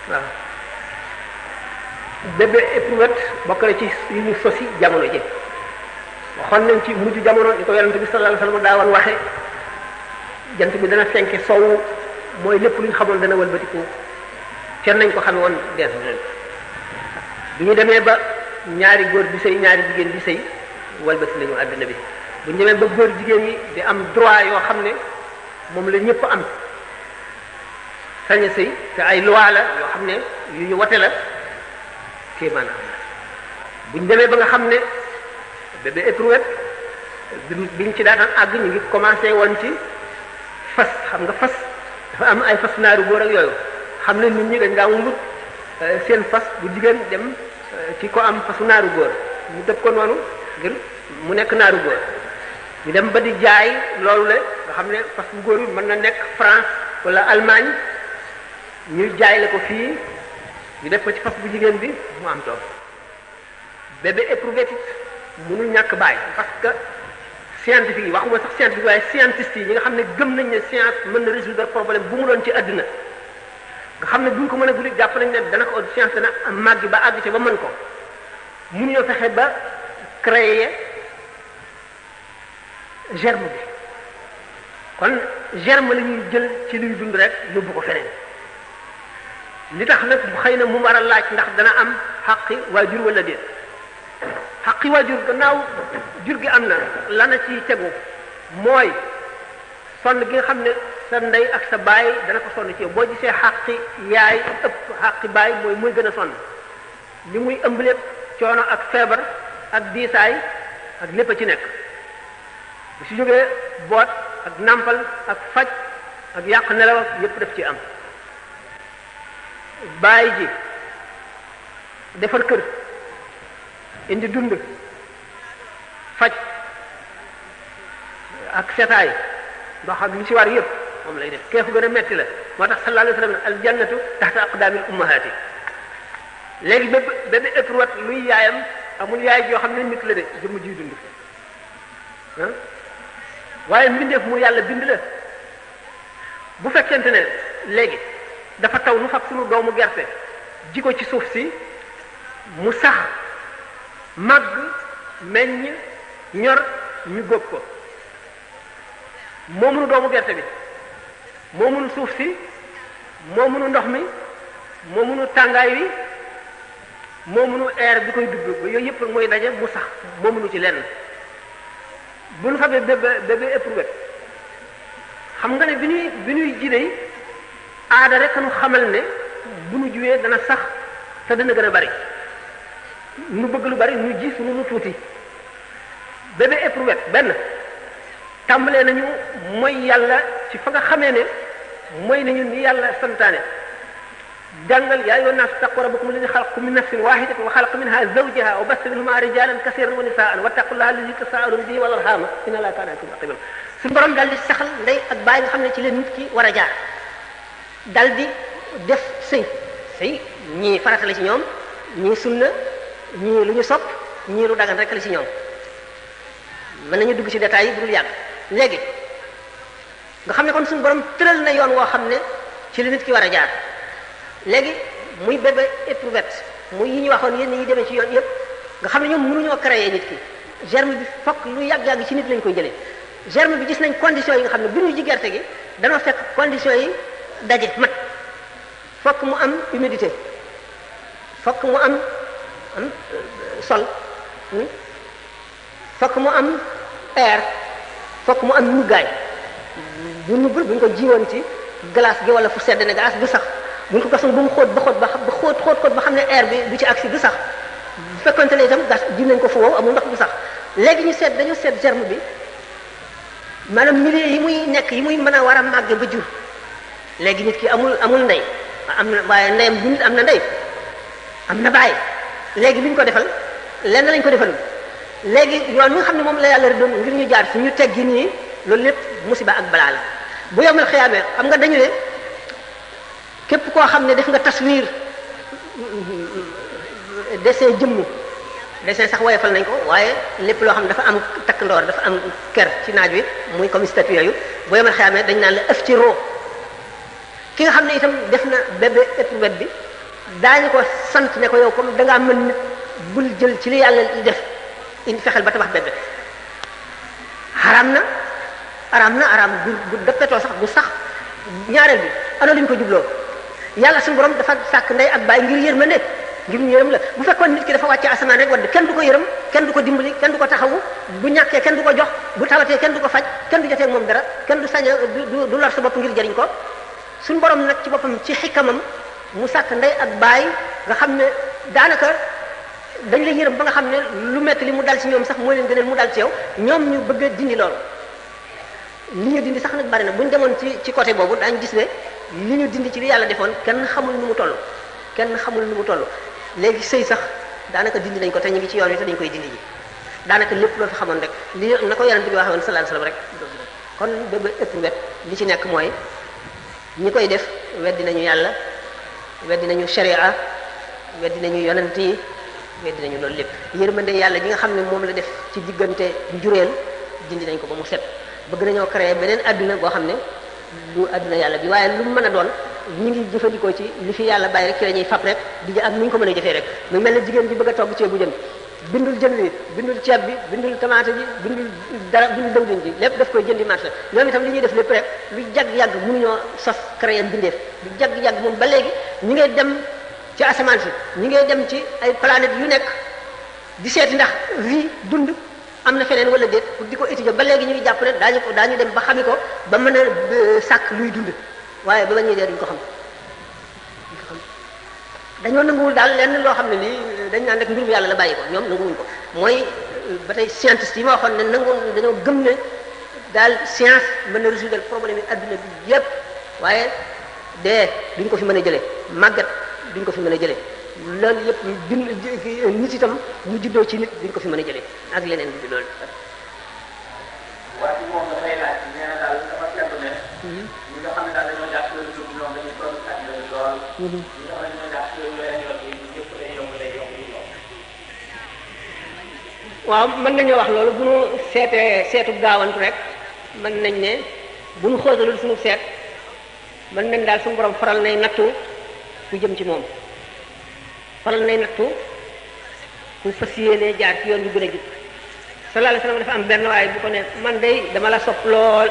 waaw bébé éprouvette bokk na ci yu ñu sosi jamono ji waxoon nañ ci mujj jamono ni ko yonent bi sallallahu alayhi wasallam daawoon waxe jant bi dana fenke sowu mooy lépp lu ñu xamoon dana wëlbatiku kenn nañ ko xame woon dees bi ñu demee ba ñaari góor di sëy ñaari jigéen di sëy wëlbati nañu àdduna bi bu ñu demee ba góor jigéen yi di am droit yoo xam ne moom la ñëpp am sañ a sëy te ay loi la yoo xam ne yu ñu wote la kéemaan am na bu ñu demee ba nga xam ne bébé éprouvette biñ ci daataan àgg ñu ngi commencé woon ci fas xam nga fas dafa am ay fas naaru góor ak yooyu xam ne nit ñi dañ daa wut seen fas bu jigéen dem ci ko am fasu naaru góor ñu def ko noonu ngir mu nekk naaru góor ñu dem ba di jaay loolu la nga xam ne fas bu góor bi mën na nekk France wala Allemagne ñu jaay la ko fii ñu def ko ci fas bu jigéen bi mu am doom bébé éprouvette mënul ñàkk bàyyi parce que scientifique yi waxuma sax scientifique waaye scientiste yi ñi nga xam ne gëm nañ ne science mën na résoudre problème bu mu doon ci àddina nga xam ne buñ ko mën a guddi jàpp nañ ne dana ko science dana màgg ba àgg ci ba mën ko mënuñoo fexe ba créer germe bi kon germe la ñuy jël ci luy dund rek yóbbu ko feneen li tax nag xëy na mu war a laaj ndax dana am xaqi waajur wala déet xaqi waajur gannaaw jur gi am na lana ci tegu mooy sonn gi nga xam ne sa ndey ak sa baay dana ko sonn ci yow boo gisee xaqi yaay ëpp xaqi baay mooy gën a sonn li muy ëmb lépp coono ak feebar ak diisaay ak lépp a ci nekk bu si jógee boot ak nàmpal ak faj ak yàq nelaw ak yépp daf ci am baay ji defar kër indi dund faj ak setaay ndox ak li ci war yépp moom lay def keefu gën a metti la moo tax sallallahu alayhi wa sallam al jannatu taxta aqdaamil ummahaati léegi bébé éprouette luy yaayam amul yaay joo xam ne nit la de jëmm jiy dund ah waaye mbindeef mu yàlla bind la bu fekkente ne léegi dafa taw nu fab sunu doomu gerte ji ko ci suuf si mu sax màgg meññ ñor ñu góob ko moo mënu doomu gerte bi moo mënu suuf si moo mënu ndox mi moo mënu tàngaay wi moo mënu air bi koy dugg ba yooyu yëpp mooy daje mu sax moo mënu ci lenn bu nu fabee bébé éprouette xam nga ne bi ñuy jidee aada rek nu xamal ne bu nu juwee dana sax te dana gën a bari nu bëgg lu bari nu ji sunu lu tuuti bébé éprouette benn tàmbalee nañu mooy yàlla ci fa nga xamee ne mooy nañu ni yàlla santaane jàngal yaa ayyuhan naas ittaqu rabbakum alladi xalaqakum min nafsin wahidatin wa xalaqa minha zawjaha wa bassa minhuma rijalan kasiran wa nisaan wattaqullaha alladi tasaaluna bihi wal arhama inna allaha kaana alaykum raqiban suñu borom daal di saxal ndey ak baay nga xam ne ci leen nit ki war a jaar dal di def sëy ñii farata la ci ñoom ñii sunna ñii lu ñu sopp ñii lu dagan rek la ci ñoom mën nañu dugg ci détails yi bu dul yàgg léegi nga xam ne kon suñu borom tëral na yoon woo xam ne ci li nit ki war a jaar léegi muy bébé éprouvette muy yi ñu waxoon yéen ñi demee ci yoon yëpp nga xam ne ñoom mënuñoo créer nit ki germe bi fokk lu yàgg-yàgg ci nit lañ koy jëlee germe bi gis nañ conditions yi nga xam ne bi ñu ji gerte gi danoo fekk conditions yi daje mat fokk mu am humidité fokk mu am sol fokk mu am air fokk mu am nuggaay bu nuggul bu ñu ko jiwoon ci glace gi wala fu sedd ne glace du sax bu ñu ko gasoon ba mu xóot ba xam ne air bi du ci agsi du sax bu fekkonte ne itam gas ji nañ ko fu wow amul ndox du sax léegi dañu seet germe bi maanaam milieu yi muy nekk yi muy mën a war a màgge ba jur léegi nit ki amul ndey am na waaye ndeyam bu nit am na ndey am na baay léegi li ñu ko defal lenn lañ ko defal léegi yoon mi nga xam ne moom la yàlla doon ngir ñu jaar fi ñu teggi nii loolu lépp musiba ak balaa la bu yomal xiyaamee xam nga dañu ne képp koo xam ne def nga taswiir dessin jëmm dessin sax woyofal nañ ko waaye lépp loo xam ne dafa am takk ndoor dafa am ker ci naaj wi muy comme statue yooyu bu yomal xiyaamee dañ naan la ëf ci roo ki nga xam ne itam def na bébé éprouvette bi daañu ko sant ne ko yow comme dangaa mën nit bul jël ci li yàlla def indi fexeel ba tabax bébé araam na bu dëppetoo sax bu sax ñaareel bi ana lu ñu ko jubloo yàlla suñu borom dafa sàkk ndey ak baay ngir yërmande ngir ñu yërëm la bu fekkoon nit ki dafa wàcce asamaan rek wadd kenn du ko yërëm kenn du ko dimbali kenn du ko taxawu bu ñàkkee kenn du ko jox bu tawatee kenn du ko faj kenn du jotee ak moom dara kenn du sañ du lor sa bopp ngir jëriñ ko suñu borom nag ci boppam ci xikamam mu sàkk ndey ak baay nga xam ne daanaka dañ lay yërëm ba nga xam ne lu metti li mu dal ci ñoom sax mooy leen gënal mu dal ci yow ñoom ñu bëgg a dindi loolu li ñu dindi sax nag bari na bu ñu demoon ci côté boobu daañu gis ne li ñu dindi ci li yàlla defoon kenn xamul nu mu toll léegi sëy sax daanaka dindi nañ ko te ñu ngi ci yoon wi te dañ koy dindi ji daanaka lépp loo fi xamoon rek li na ko yonent bi waxee woon sallallahu alayhi wasallam rek kon bébé éprouvette li ci nekk mooy ñi koy def weddi nañu yàlla weddi nañu sharia weddi nañu yonent yi weddi nañu loolu lépp yërmande yàlla gi nga xam ne moom la def ci diggante njureel dindi nañ ko ba mu set bëgg nañoo créer beneen adduna boo xam ne du adduna yàlla bi waaye lu mu mën a doon ñu ngi jëfandikoo ci li fi yàlla bàyyi rek ci la ñuy fab rek di ak ni ñu ko mën a jëfee rek mu mel ne jigéen bi bëgg a togg ceebu jën bindul jën wi bindul ceeb bi bindul tomate ji bindul dara bindul dawlin ji lépp daf koy jëndi marché ñoom itam li ñuy def lépp rek lu jagg-yàgg mënuñoo sos créer mbindeef lu jagg-yàgg moom ba léegi ñi ngay dem ci asamaan si ñi ngay dem ci ay planètes yu nekk di seeti ndax vie dund am na feneen wala déet pour di ko étudier ba léegi ñu ngi jàpp ne daañu dem ba xami ko ba mën a sàkk luy dund waaye ba ñuy dee duñ ko xam dañoo nanguwul daal lenn loo xam ne lii dañ naan rek mbirum yàlla la bàyyi ko ñoom nanguwuñ ko mooy ba tey scientiste yi ma waxoon ne dañoo gëm ne daal science mën na résoudre problème yi adduna bi yépp waaye dee duñ ko fi mën a jëlee màggat duñ ko fi mën a jëlee loolu yépp nit itam mu juddoo ci nit duñ ko fi mën a jëlee ak leneen bi loolu. waaye moom dafay laaj nee na daal dafa seetlu ne. ñi nga xam ne daal dañoo jàpp loolu jub ñoom dañuy toll ak loolu lool. ñi nga xam ne dañoo jàpp loolu yeneen yoon yi ñëpp day yomb waaw mën nañoo wax loolu bu ñu seetee seetu gaawantu rek mën nañ ne bu ñu xóotalul suñu seet mën nañ daal suñu borom faral nay nattu ku jëm ci moom faral nay nattu ku fas yéene jaar ci yoon bi gën a jub sallallahu alayhi wasallam dafa am benn waaye bu ko ne man day dama la sopp lool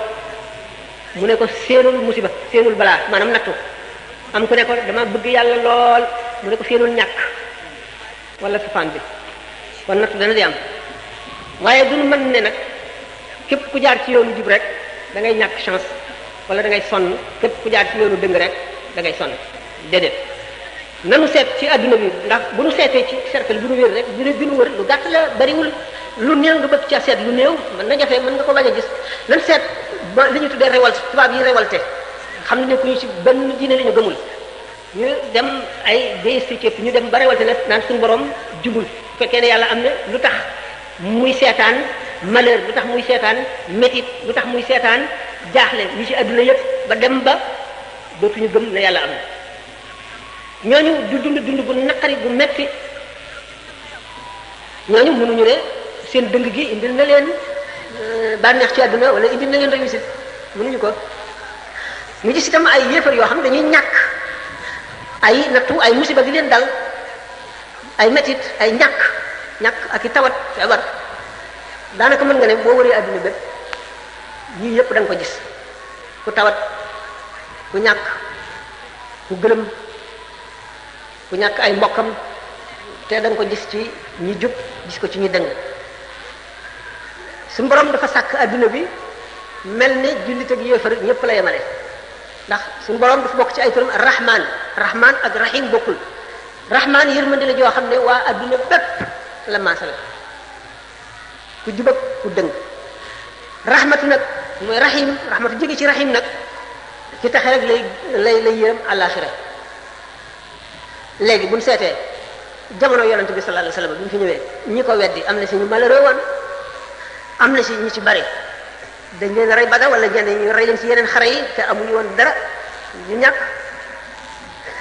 mu ne ko séenul musiba séenul balaa maanaam nattu am ku ne ko dama bëgg yàlla lool mu ne ko séenul ñàkk wala safaan bi kon nattu dana di am waaye duñu mën ne nag képp ku jaar ci yoonu jub rek da ngay ñàkk chance wala da ngay sonn képp ku jaar ci yoonu dëng rek da ngay sonn déedéet nanu seet ci adduna bi ndax bu nu seetee ci cercle bu nu wér rek bi nu wër lu gàtt la bariwul lu néew nga bëgg ca seet lu néew mën na jafe mën nga ko bañ a gis nan seet ba li ñu tuddee révolte tubaab yi révolté xam ne ku ñu ci benn diine la ñu gëmul ñu dem ay déistes ci ñu dem ba révolté ne naan suñu borom jubul bu fekkee ne yàlla am na lu tax muy seetaan malheur lu tax muy seetaan métit lu tax muy seetaan jaaxle ñi ci adduna yëpp ba dem ba dootuñu gëm ne yàlla am na ñooñu du dund bu naqari bu metti ñooñu mënuñu ne seen dëng gi indil na leen bànneex ci adduna wala indil na leen réussite mënuñu ko ñu gis itam ay yéefar yoo xam ne dañuy ñàkk ay nattu ay musiba di leen dal ay métit ay ñàkk ak i tawat feebar daanaka mën nga ne boo wëree adduna bépp yii yëpp da nga ko gis ku tawat ku ñàkk ku gëlëm ku ñàkk ay mbokkam te da nga ko gis ci ñi jub gis ko ci ñi dëng suñu borom dafa sàkk adduna bi mel ne jullit ak yéefar ñëpp la yemale ndax suñu borom dafa bokk ci ay turam rahman ak rahim bokkul rahman yërmande la joo xam ne waa adduna bépp la maasal ku jub ak ku dëng rahmatu nag mooy rahmatu jóge ci rahim nag ci taxe rek lay yërëm àllaaxira léegi buñ seetee jamono yonent bi sallallahu alayhi wasallam bi mu fi ñëwee ñi ko weddi am na si ñu malheureux woon am na si ñu ci bari dañ leen rey Badar wala ñenn ñu rey leen ci yeneen xare yi te amuñu woon dara ñu ñàkk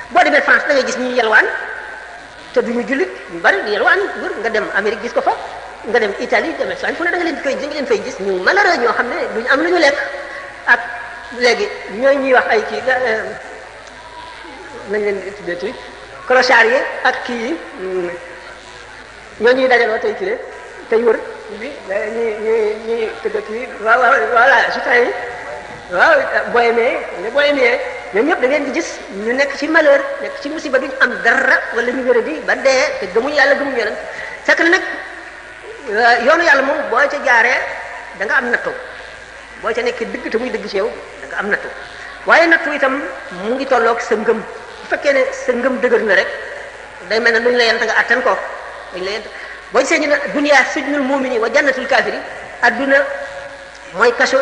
boo demee France da ngay gis ñuy yelwaan te duñu jullit ñu bari di yelwaan wër nga dem Amérique gis ko fa nga dem Italie dem Espagne fu ne da nga leen fay gis ñu malheureux ñoo xam ne duñu am lu ñu lekk ak léegi ñooy ñuy wax ay kii nañ leen tuddee tuuti clochard yi ak kii yi ñoo ñuy dajaloo tey kii tey wër bi ñuy tëgg kii voilà gitan yi waaw bohémien ñoom ñëpp da ngeen di gis ñu nekk ci malheur nekk ci musiba duñ am dara wala ñu wéra di ba dee te gëmuñ yàlla gëmuñ yonent fekk na nag yoonu yàlla moom boo ca jaaree da nga am nattu boo ca nekk dëgg te muy dëgg ci yow da nga am nattu waaye nattu itam mu ngi tolloog sa ngëm bu fekkee ne sa ngëm dëgër na rek day mel ne luñ la yent nga attan ko dañ la yent boo gisee ñu ne dunya sijnul mu'mini wa jannatul kafiri adduna mooy kaso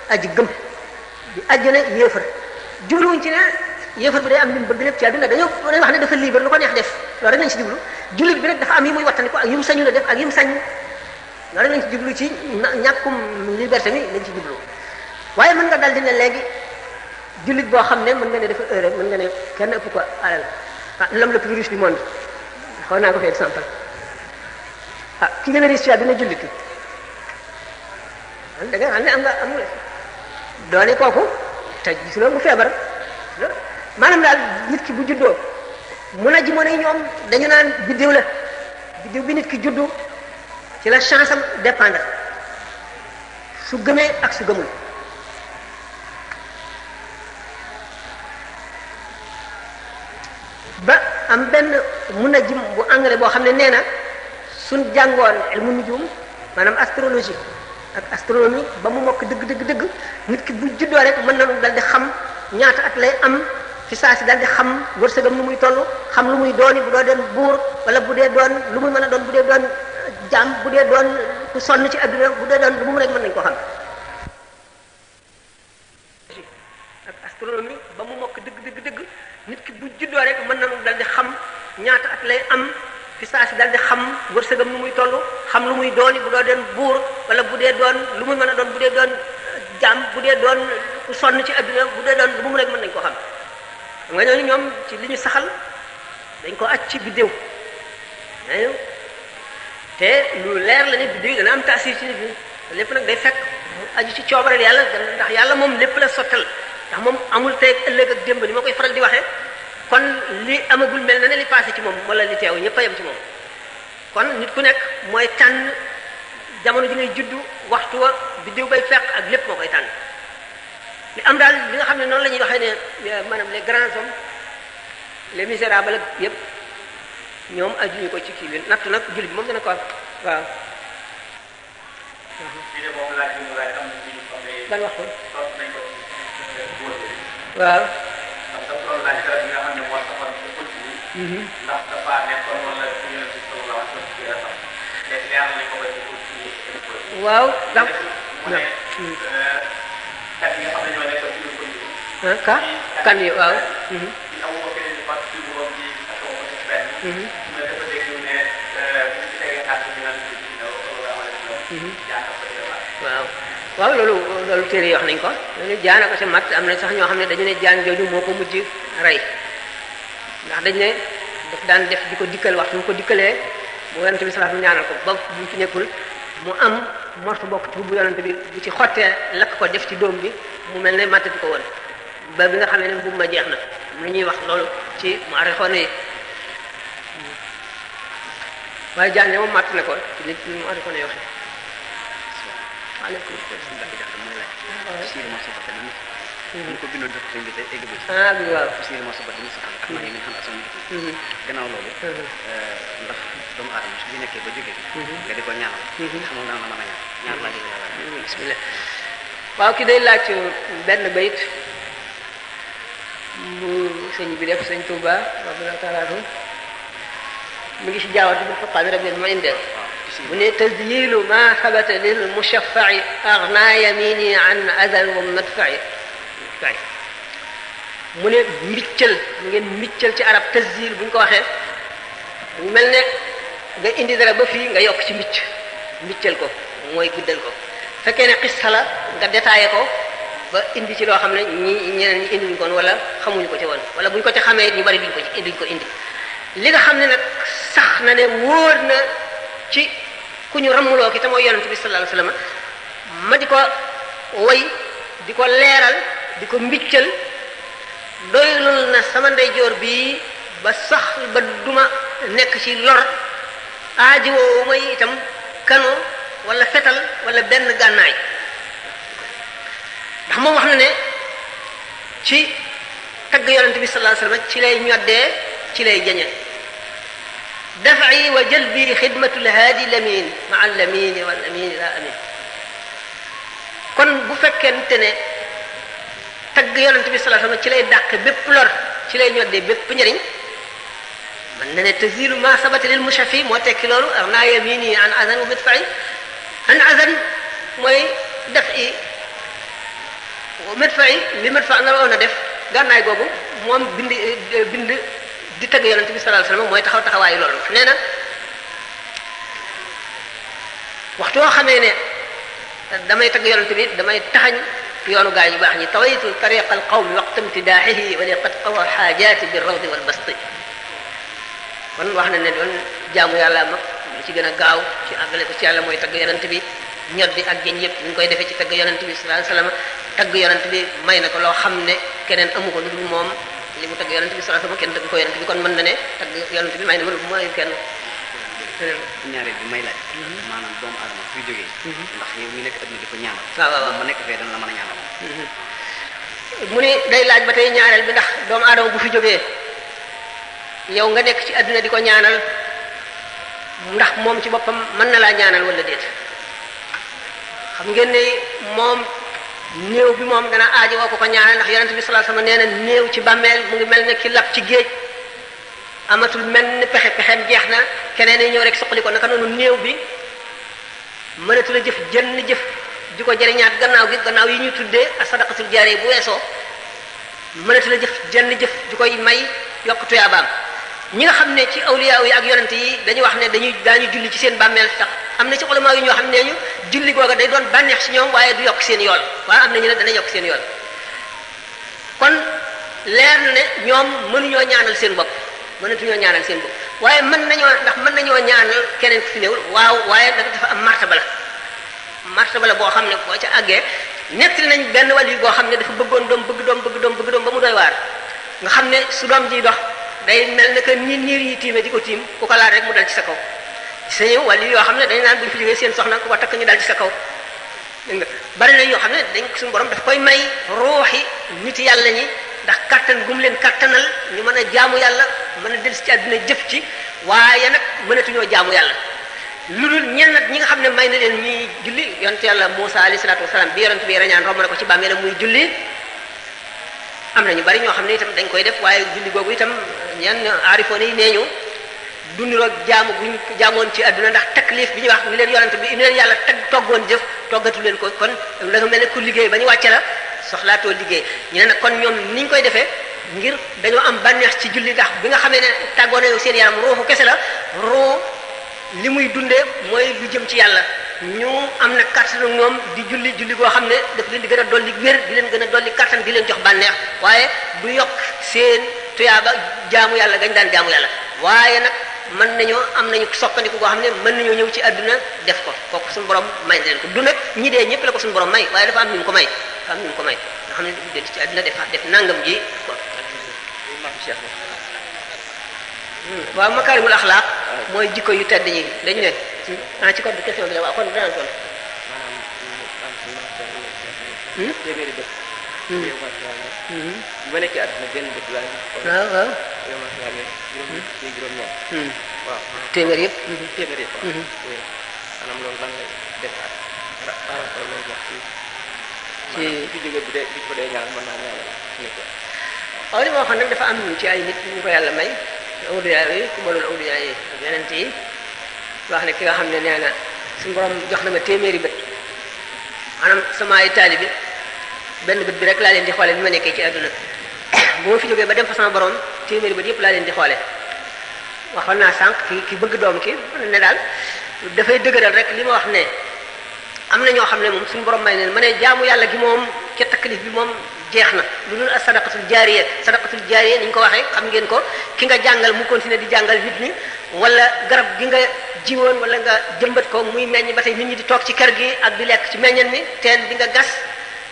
aji gëm di àjjana yéefar jubluwuñ ci ne yéefar bi day am li mu bëgg lépp ci adduna dañoo wax ne dafa libre lu ko neex def loolu rek lañ ci jublu jullit bi nag dafa am yi muy wattandi ko ak yi mu sañu la def ak yi mu sañ loolu rek lañ ci jublu ci ñàkkum liberté mi lañ ci jublu waaye mën nga dal di ne léegi jullit boo xam ne mën nga ne dafa heure mën nga ne kenn ëpp ko alal l'homme le plus riche du monde xaw naa ko fi exemple ki gën a riche ci àdduna jullit ki da nga xam ne am nga doone kooku te gisuloo mu feebar maanaam daal nit ki bu juddoo mun a ji moo ne ñoom dañu naan biddiw la biddiw bi nit ki juddu ci la chance am dépendre su gëmee ak su gëmul ba am benn mun a jim bu anglais boo xam ne nee na suñ jàngoon ilmu nujum maanaam astrologie ak astronomie ba mu mokk dëgg nit ki bu juddoo rek mën nañu dal di xam ñaata at lay am fi saa si dal di xam wërsëgam nu muy toll xam lu muy dooni bu doo doon buur wala bu dee doon lu muy mën a doon bu dee doon jaam bu dee doon ku sonn ci adduna bu dee doon lu mu rek mën nañu ko xam ak astronomie ba mu mokk dëgg nit ki bu juddoo rek mën nañu dal di xam ñaata at lay am fi saa si dal di xam wërsëgam nu muy toll xam lu muy dooni bu doo doon buur wala bu dee doon lu muy mën a doon bu dee doon jaam bu dee doon ku sonn ci adduna bu dee doon lu mu rek mën nañu ko xam nga ñooñu ñoom ci li ñu saxal dañ ko aj ci biddéew te lu leer la ne biddéew yi dana am taasir ci nit ñi lépp nag day fekk mu aju ci coobareel yàlla ndax yàlla moom lépp la sottal ndax moom amul tey ak ëllëg ak démb ni ma koy faral di waxee kon li amagul mel na ne li passé ci moom wala li teew ñëpp a yem ci moom kon nit ku nekk mooy tànn jamono ji ngay juddu waxtu wa biddéew bay fekk ak lépp moo koy tànn li am daal li nga xam ne noonu la ñuy waxee ne maanaam les grands hommes les misérables ak yëpp ñoom ajuñu ko ci kii bi natt nag jullit bi moom dana ko am waaw. ban wax ko. waaw. waaw ndax. kan yi waaw. waaw loolu téere yi wax nañ ko loolu jaana ko si mat am na sax ñoo xam ne dañu ne jaan jooju moo ko mujj rey ndax dañ ne daf daan def di ko dikkal waxtu mu ko dikkalee bu yonent bi sallallahu alayhi wasallam ñaanal ko ba bu fi nekkul mu am morso bokk ci bu yonent bi bu ci xottee lakk ko def ci doom bi mu mel ne mattati ko woon ba bi nga xam ne mbubb ma jeex na lu ñuy wax loolu ci mu arrêté yi waaye jaan moom matt na ko ci nit mu arrêté yi waxe waaleykum ñu ko bindoon def bi te egg bi waaw sir mo sabat ni saxal ak man yi xam asan bi gannaaw loolu ndax doomu aadama su fi nekkee ba jógee nga di ko ñaanal xamul naa la mën a ñaan laa jóge yàlla bismillah waaw ki day laaj benn bayit bu sëñ bi def sëñ Touba radiyallahu ta'ala anhu mu ngi si jaawatu bi faqaami rabbil mu'indeel mu ne tazyilu ma xabata lil mushaffa'i aghna yamini an adal wa madfa'i mu ne mbiccal ngeen mbiccal ci arab tazyil bu ñu ko waxee mu mel ne nga indi dara ba fii nga yokk ci mbiccal ko mooy guddal ko fekkee ne xissa la nga détaillé ko ba indi ci loo xam ne ñeneen ñi indiwuñu ko wala xamuñu ko ci woon wala buñ ko ci xamee ñu bari duñ ko indi li nga xam ne nag sax na ne wóor na ci ku ñu ramuloo ki te mooy yonent bi sallallahu alayhi wasallam ma di ko woy di ko leeral di ko mbiccal doylul na sama ndeyjoor bi ba sax ba duma nekk ci lor aaji woowu mooy itam kano wala fetal wala benn gànnaay ndax moom wax na ne ci tagg yonent bi sallallahu alayhi wasallam ci lay ñoddee ci lay jañe daf'i wa jalbi xidmatul haadi lamin ma al lamin wal amin la amin kon bu fekkente ne tagg yonent bi sallallahu alayhi wasallam ci lay dàq bépp lor ci lay ñoddee bépp njëriñ man na ne tazilu ma sabata lil mushafi moo tekki loolu ar naa yamini an azan wa midfa'i an azan mooy daf'i wa midfa'i li midfa na woon a def gànnaay googu moom bind di tagg yonent bi sallallahu alayhi wasallam mooy taxawaayu loolu nee na waxtu woo xamee ne damay tagg yonent bi damay taxañ yoonu gaa yu baax ñi tawaytu tariqa al qawmi waqta imtidaahihi wa li qad qawa xaajaati bi rawdi wal basti kon wax na ne doon jaamu yàlla mag li ci gën a gaaw ci àggale ko ci yàlla mooy tagg yonent bi ñoddi ak jën yëpp ñu koy defee ci tagg yonent bi sallallahu alayhi wasallam tagg yonent bi may na ko loo xam ne keneen amu ko lu dul moom li mu tagg yonent bi sallallahu alayhi wasallam kenn tagg ko yonent bi kon mën na ne tagg yonent bi may na ma mooy kenn ñaareel bi may laaj maanaam doomu aadama fuy jógee ndax yow mi nekk adduna di ko ñaanal waaw ma nekk fee dana la mën a ñaanal mu ni day laaj ba tey ñaareel bi ndax doomu aadama bu fi jógee yow nga nekk ci adduna di ko ñaanal ndax moom ci boppam mën na laa ñaanal wala déet xam ngeen ne moom néew bi moom dana aajo woo ko ñaanal ndax yonent bi sallallahu alayhi wasallam nee na néew ci bàmmeel mu ngi mel ne ki lab ci géej amatul mel ni pexem jeex na keneen ñëw rek soqali ko naka noonu néew bi mënatu la jëf jënn jëf di ko jëriñaat gannaaw yi ñu tuddee as-sadaqatul jaariya bu weesoo mënatu la jëf jënn jëf di koy may yokk tuyaabaam ñi nga xam ne ci awliya yi ak yonent yi dañuy wax ne daañu julli ci seen bàmmeel sax am na ci ulama yi ñoo xam ne ñu julli googa day doon bànneex ci ñoom waaye du yokk seen yool waaye am na ñu ne dana yokk seen yool kon leer na ne ñoom mënuñoo ñaanal seen bopp mënatuñoo ñaanal seen bopp waaye mën nañoo ñaanal keneen ku fi néewul waaw waaye dafa am martaba la boo xam ne boo ca àggee nettali nañ benn wàll yi boo xam ne dafa bëggoon doom bëgg doom ba mu doy waar nga xam ne su doom ji dox day mel ne que niir yi tiime di ko tiim ku ko laal rek mu dal ci sa kaw sañu wàll yi yoo xam ne dañ naan buñ fi jógee seen soxna ku ko takk ñu dal ci sa kaw dégg nga bari na yoo xam ne dañ suñu borom daf koy may ruuxi nit yàlla ñi ndax kattan gum leen kattanal ñu mën a jaamu yàlla mën a dellusi ci àdduna jëf ci waaye nag mënatuñoo jaamu yàlla lu dul ñenn nag ñi nga xam ne may na leen ñuy julli yonent yàlla Muusa alayhi salaatu wasalaam bi yonent bi rañaan romb na ko ci bàmmeelam muy julli am na ñu bari ñoo xam ne itam dañ koy def waaye julli googu itam ñenn aarifoon yi nee ñu dundiroog jaamu bu ñu jaamoon ci àdduna ndax taklif bi ñuy wax ni leen yonent bi ni leen yàlla toggoon jëf toggatu leen ko kon da nga mel ne ku liggéey ba ñu wàcce la soxlaatoo liggéey ñu ne nag kon ñoom ni ñu koy defee ngir dañoo am bànneex ci julli ndax bi nga xamee ne tàggoo na yow seen yaram ruuxu kese la ruu li muy dundee mooy lu jëm ci yàlla ñu am na kàttan ñoom di julli goo xam ne daf leen di gën a dolli wér di leen gën a dolli kàttan di leen jox bànneex waaye du yokk seen tuyaaba jaamu yàlla gañ daan jaamu yàlla waaye nag am nañu soppandiku goo xam ne mën nañoo ñëw ci àdduna def ko kooku suñu borom may na leen ko du nag ñi dee ñëpp la ko suñu borom may waaye dafa am ñu ko may nga xam ne du dellu ci àdduna def nangam ji waaw makaarimul axlaaq mooy jikko yu tedd ñi dañu ne ci code question bi la waaw kon dana toll téeméeri bët yow ma bi ma nekkee àdduna benn bët laa waaw yow ma juróom-ñaar waaw téeméer yëpp maanaam loolu lan lay def ak par rapport loolu wax ci fi jóge bi ko dee ñaan mën naa ñaanal nit waaw li ma waxoon nag dafa am ci ay nit ñu ko yàlla may awliya yi ku mënul awliya yi ak yonent yi wax ne ki nga xam ne nee na suñu borom jox na ma téeméeri bët maanaam sama ay taalibe benn bët bi rek laa leen di xoole bi ma nekkee ci àdduna bu ma fi jógee ba dem fa sama borom téeméeri bët yëpp laa leen di xoole waxoon naa sànq ki bëgg doom ki ne daal dafay dëgëral rek li ma wax ne am na ñoo xam ne moom suñu borom may neen ma ne jaamu yàlla gi moom ca taklif bi moom jeex na lu dul sadaqatul jaariya ni ñu ko waxee xam ngeen ko ki nga jàngal mu continuer di jàngal nit ñi wala garab gi nga jiwoon wala nga jëmbat ko muy meññ ba tey nit ñi di toog ci kër gi ak di lekk ci meññeen mi teen bi nga gas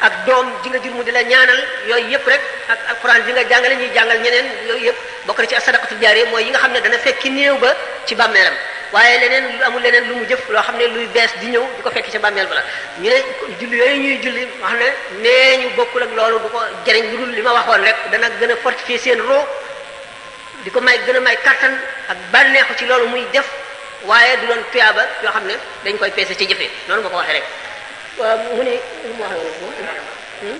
ak doom ji nga jur mu di la ñaanal yooyu yëpp rek ak alquran bi nga jàngale ñuy jàngal ñeneen yooyu yëpp bokk na ci sadaqatul jaariya mooy yi nga xam ne dana fekki néew ba ci bàmmeelam waaye leneen amul leneen lu mu jëf loo xam ne luy bees di ñëw di ko fekk ca bàmmeel ba la ñu ne julli yooyu ñuy julli wax ne nee ñu bokkul ak loolu du ko jëriñ lu dul li ma waxoon rek dana gën a fortifier seen roo di ko may gën a may kattan ak bànneexu ci loolu muy def waaye du doon tuyaaba yoo xam ne dañ koy peese ci jëfee noonu ma ko waxee rek waaw mu ne lu mu waxee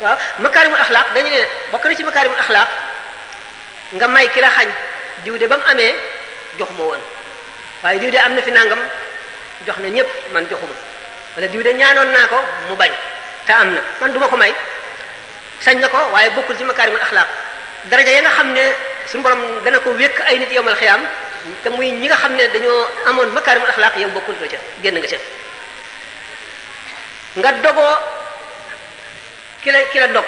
waaw makaarimul axlaaq dañu ne bokk na ci makaarimul axlaaq nga may ki la xañ diw de ba mu amee jox ma woon waaye diw de am na fi nangam jox na ñëpp man joxuma wala diw de ñaanoon naa ko mu bañ te am na man duma ko may sañ na ko waaye bokkul ci makaarimul axlaaq daraja ya nga xam ne suñu borom dana ko wékk ay nit yowmal xiyaam te muy ñi nga xam ne dañoo amoon makaarimul axlaaq yow bokkul nga ca génn nga ca nga dogoo ki la dog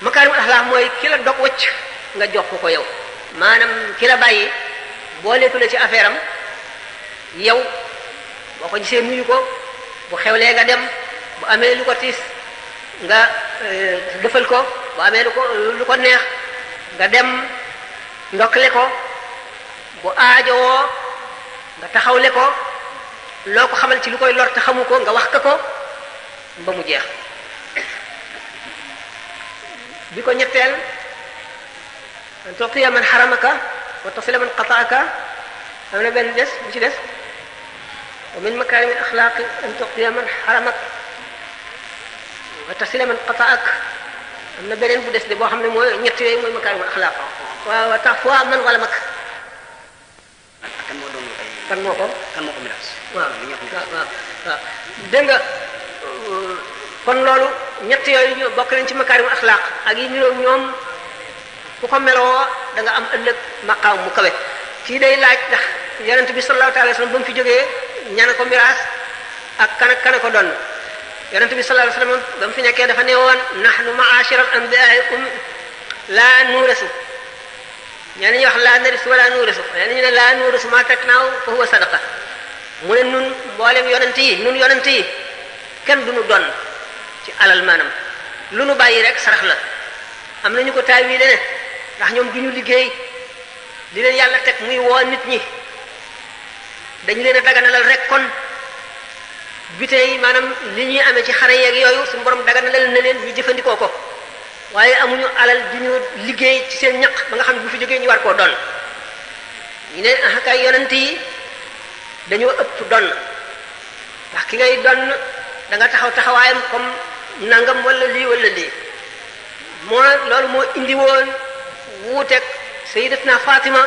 makaarimul axlaaq mooy ki la dog wacc nga jox ko yow maanaam ki la bàyyi booleetu la ci affaire am yow boo ko gisee nuyu ko bu xewlee nga dem bu amee lu ko tiis nga defal ko bu amee lu ko neex nga dem ndokkale ko bu aajowoo nga taxawle ko loo ko xamal ci lu koy lor te xamu ko nga wax ko ba mu jeex bi ko ñetteel an tu'tiya man haramaka wa tasila man qata'aka am na benn des bu ci des wa min makaarimi axlaaqi an tuqdiya man xaramak wa tasila man qataak am na beneen bu des de boo xam ne mooy ñett yooyu mooy makaarimi axlaaq wa ta'fuwa man zalamak kan moo doon ay kan moo ko miraas waaw li ñuy wax waaw waaw waaw dégg nga kon loolu ñett yooyu ñu bokk nañ ci makaarimu axlaaq ak yi niroog ñoom ku ko meloo da nga am ëllëg maqaam mu kawe kii day laaj ndax yonent bi sallallahu alayhi wa sallam ba mu fi jógee ñana ko miraas ak kan ko doon yonent bi sallallahu alayhi wa sallam ba mu fi nekkee dafa ne woon nahnu ma'ashira al-anbiya'i la nuurasu ñenn ñi wax la narisu wala nuurasu ñenn ñi ne la nuurasu ma taknaaw fa huwa sadaqa mu ne nun mboolem yonent yi kenn du nu doon ci alal maanaam lu nu bàyyi rek sarax la am na ñu ko taay wii ne ndax ñoom du ñu liggéey li leen yàlla teg muy woo nit ñi dañu leen a daganalal rek kon butin yi maanaam li ñuy amee ci xare yeeg yooyu suñu borom daganalal na leen ñu jëfandikoo ko waaye amuñu alal du ñu liggéey ci seen ñaq ba nga xam ne bu fi jógee ñu war koo doon ñu ne kay yonent yi dañoo ëpp doon ndax ki ngay doon da nga taxawaayam comme nangam wala lii loolu moo indi woon wuuteeg sayidatuna Fatima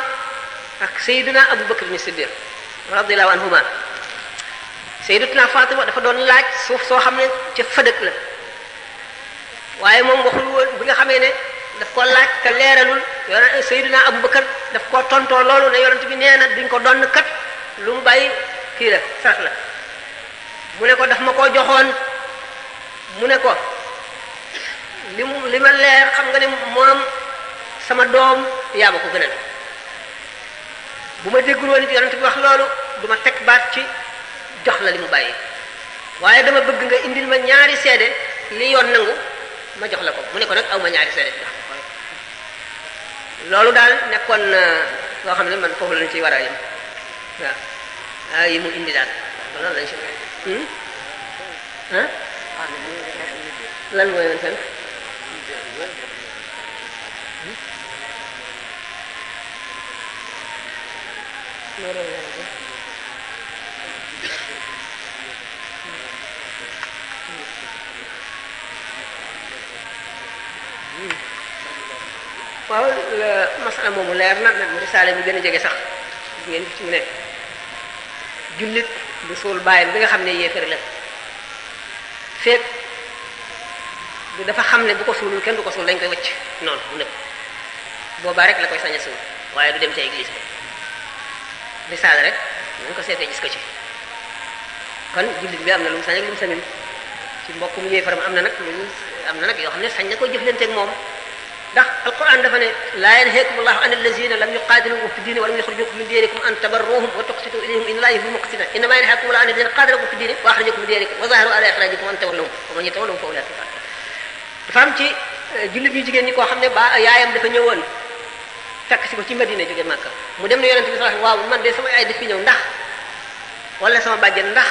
ak sayiduna Abu Bakr ni Siddiq radiyallahu anhuma sayidatuna Fatima dafa doon laaj suuf soo xam ne ca fëdëk la waaye moom waxul woon bi nga xamee ne daf ko laaj te leeralul sayiduna Abu Bakr daf koo tontoo loolu ne yonent bi nee na duñ ko doon kat lu mu bàyyi kii la sax la mu ne ko daf ma koo joxoon mu ne ko li ma leer xam nga ne moom sama doom yaa ma ko gënal bu ma déggul woon it yonent bi wax loolu du ma teg baat ci jox la li mu bàyyi waaye dama bëgg nga indil ma ñaari seede li yoon nangu ma jox la ko mu ne ko nag aw ma ñaari seede jox loolu daal nekkoon loo xam ne man foofu lañ ciy war a yem waaw yi mu indi daal loolu lañ si lan mooy yoon fen waaw masala moomu leer na nag risaale bi gën a jege sax ngeen ci mu ne jullit du suul bàyyam bi nga xam ne yéefar la feek du dafa xam ne bu ko suulul kenn du ko suul dañ koy wëcc noonu mu nëpp boobaa rek la koy sañ a suul waaye du dem ca église ba risaale rek nañ ko seetee gis ko ci kon jullit bi am na lu mu sañ ak lu mu sañul ci mbokkum yéefaram am na nag yoo xam ne sañ na ko jëflanteeg moom ndax alquran dafa ne laa yanhaakum allahu an allazina lam yuqatilukum fi diini wa lam yukhrijukum min diyarikum an tabarruhum wa tuqsitu ilayhim inna allaha yuhibbul muqsitin innama yanhaakum allahu an allazina qatalukum fi diini wa akhrajakum min diyarikum wa zaharu ala ikhrajikum an tawallahum wa man yatawallahum fa ulaika dafa am ci jullit ñu jigéen ñi koo xam ne ba yaayam dafa ñëwoon fekk si ko ci Madina jóge Makka mu dem ne yonente bi sallallahu alayhi wasallam waaw man de sama yaay daf fi ñëw ndax wala sama bàjjen ndax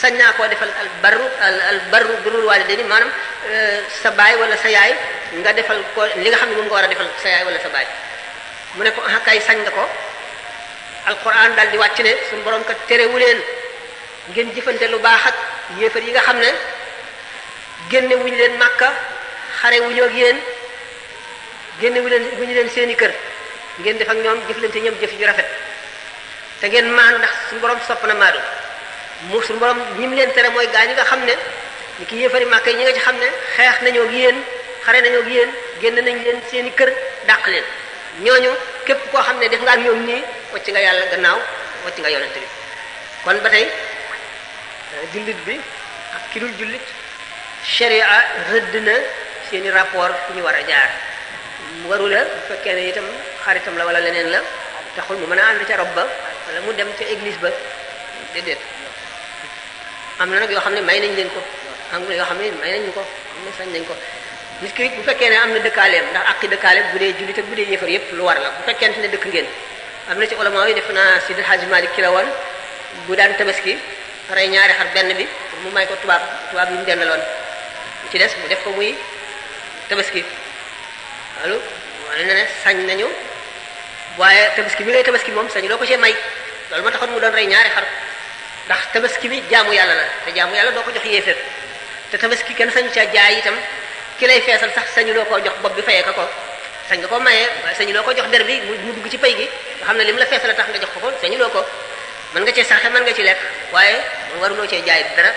sañ naa koo defal al barru birrul waalidayni maanaam sa baay wala sa yaay nga defal ko li nga xam ne moom nga war a defal sa yaay wala sa baay mu ne ko ah kay sañ nga ko alquran daal di wàcc ne suñu borom kat terewu leen ngeen jëfante lu baax ak yéefar yi nga xam ne génne wuñu leen Makka xare wuñu ak yéen génne wuñu leen seeni kër ngeen def ak ñoom jëflante ñoom jëf yu rafet te ngeen maanu ndax suñu borom sopp na maadu mu suñu borom ñi mu leen tere mooy gaa ñi nga xam ne ni ki yéefari Màkka yi ñi nga ci xam ne xeex nañoo ak yéen xare nañoo ak yéen génn nañ leen seeni kër dàq leen ñooñu képp koo xam ne def nga ak ñoom nii wacc nga yàlla gannaaw wacc nga yonent bi kon ba tey jullit bi ak ki dul jullit sharia rëdd na seeni rapport fu ñu war a jaar waru la bu fekkee ne itam xaritam la wala leneen la taxul mu mën a ànd ca rob ba wala mu dem ca église ba déedéet am na nag yoo xam ne may nañ leen ko am na yoo xam ne may nañ ko am na sañ nañ ko nit ki bu fekkee ne am na dëkkaaleem ndax àqi dëkkaaleem bu dee jullit ak bu dee yéefar yépp lu war la bu fekkente ne dëkk ngeen am na ci ulama yi def naa Sidi Hadji Malick ki la woon bu daan tabaski rey ñaari xar benn bi pour mu may ko tubaab yi mu dendaloon ci des mu def ko muy tabaski loolu wane na ne sañ nañu waaye tabaski bi ngay tabaski moom sañu loo ko cee may loolu moo taxoon mu doon rey ñaari xar ndax tabaski bi jaamu yàlla la te jaamu yàlla doo ko jox yéeféer te tabaski kenn sañu ca jaay itam ki lay feesal sax sañu loo koo jox bopp bi fayee ko sañ nga ko mayee waaye sañu loo ko jox der bi mu dugg ci pay gi nga xam ne li mu la feesal tax nga jox ko sañu loo ko mën nga cee sarxe mën nga ci lekk waaye waruloo cee jaay dara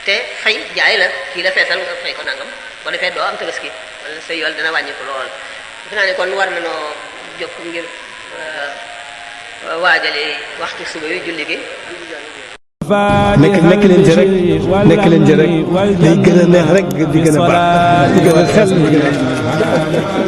te fay jaay la kii la feesal nga fay ko nangam boo defee doo am tabaski wala sa yool dina wàññi ko lool defe naa ne kon war na noo jóg ngir waajale waxtu suba yu julli gi nekk leen ci rek nekk leen ci rek day gën a neex rek di gën a baax di gën a xel di gën a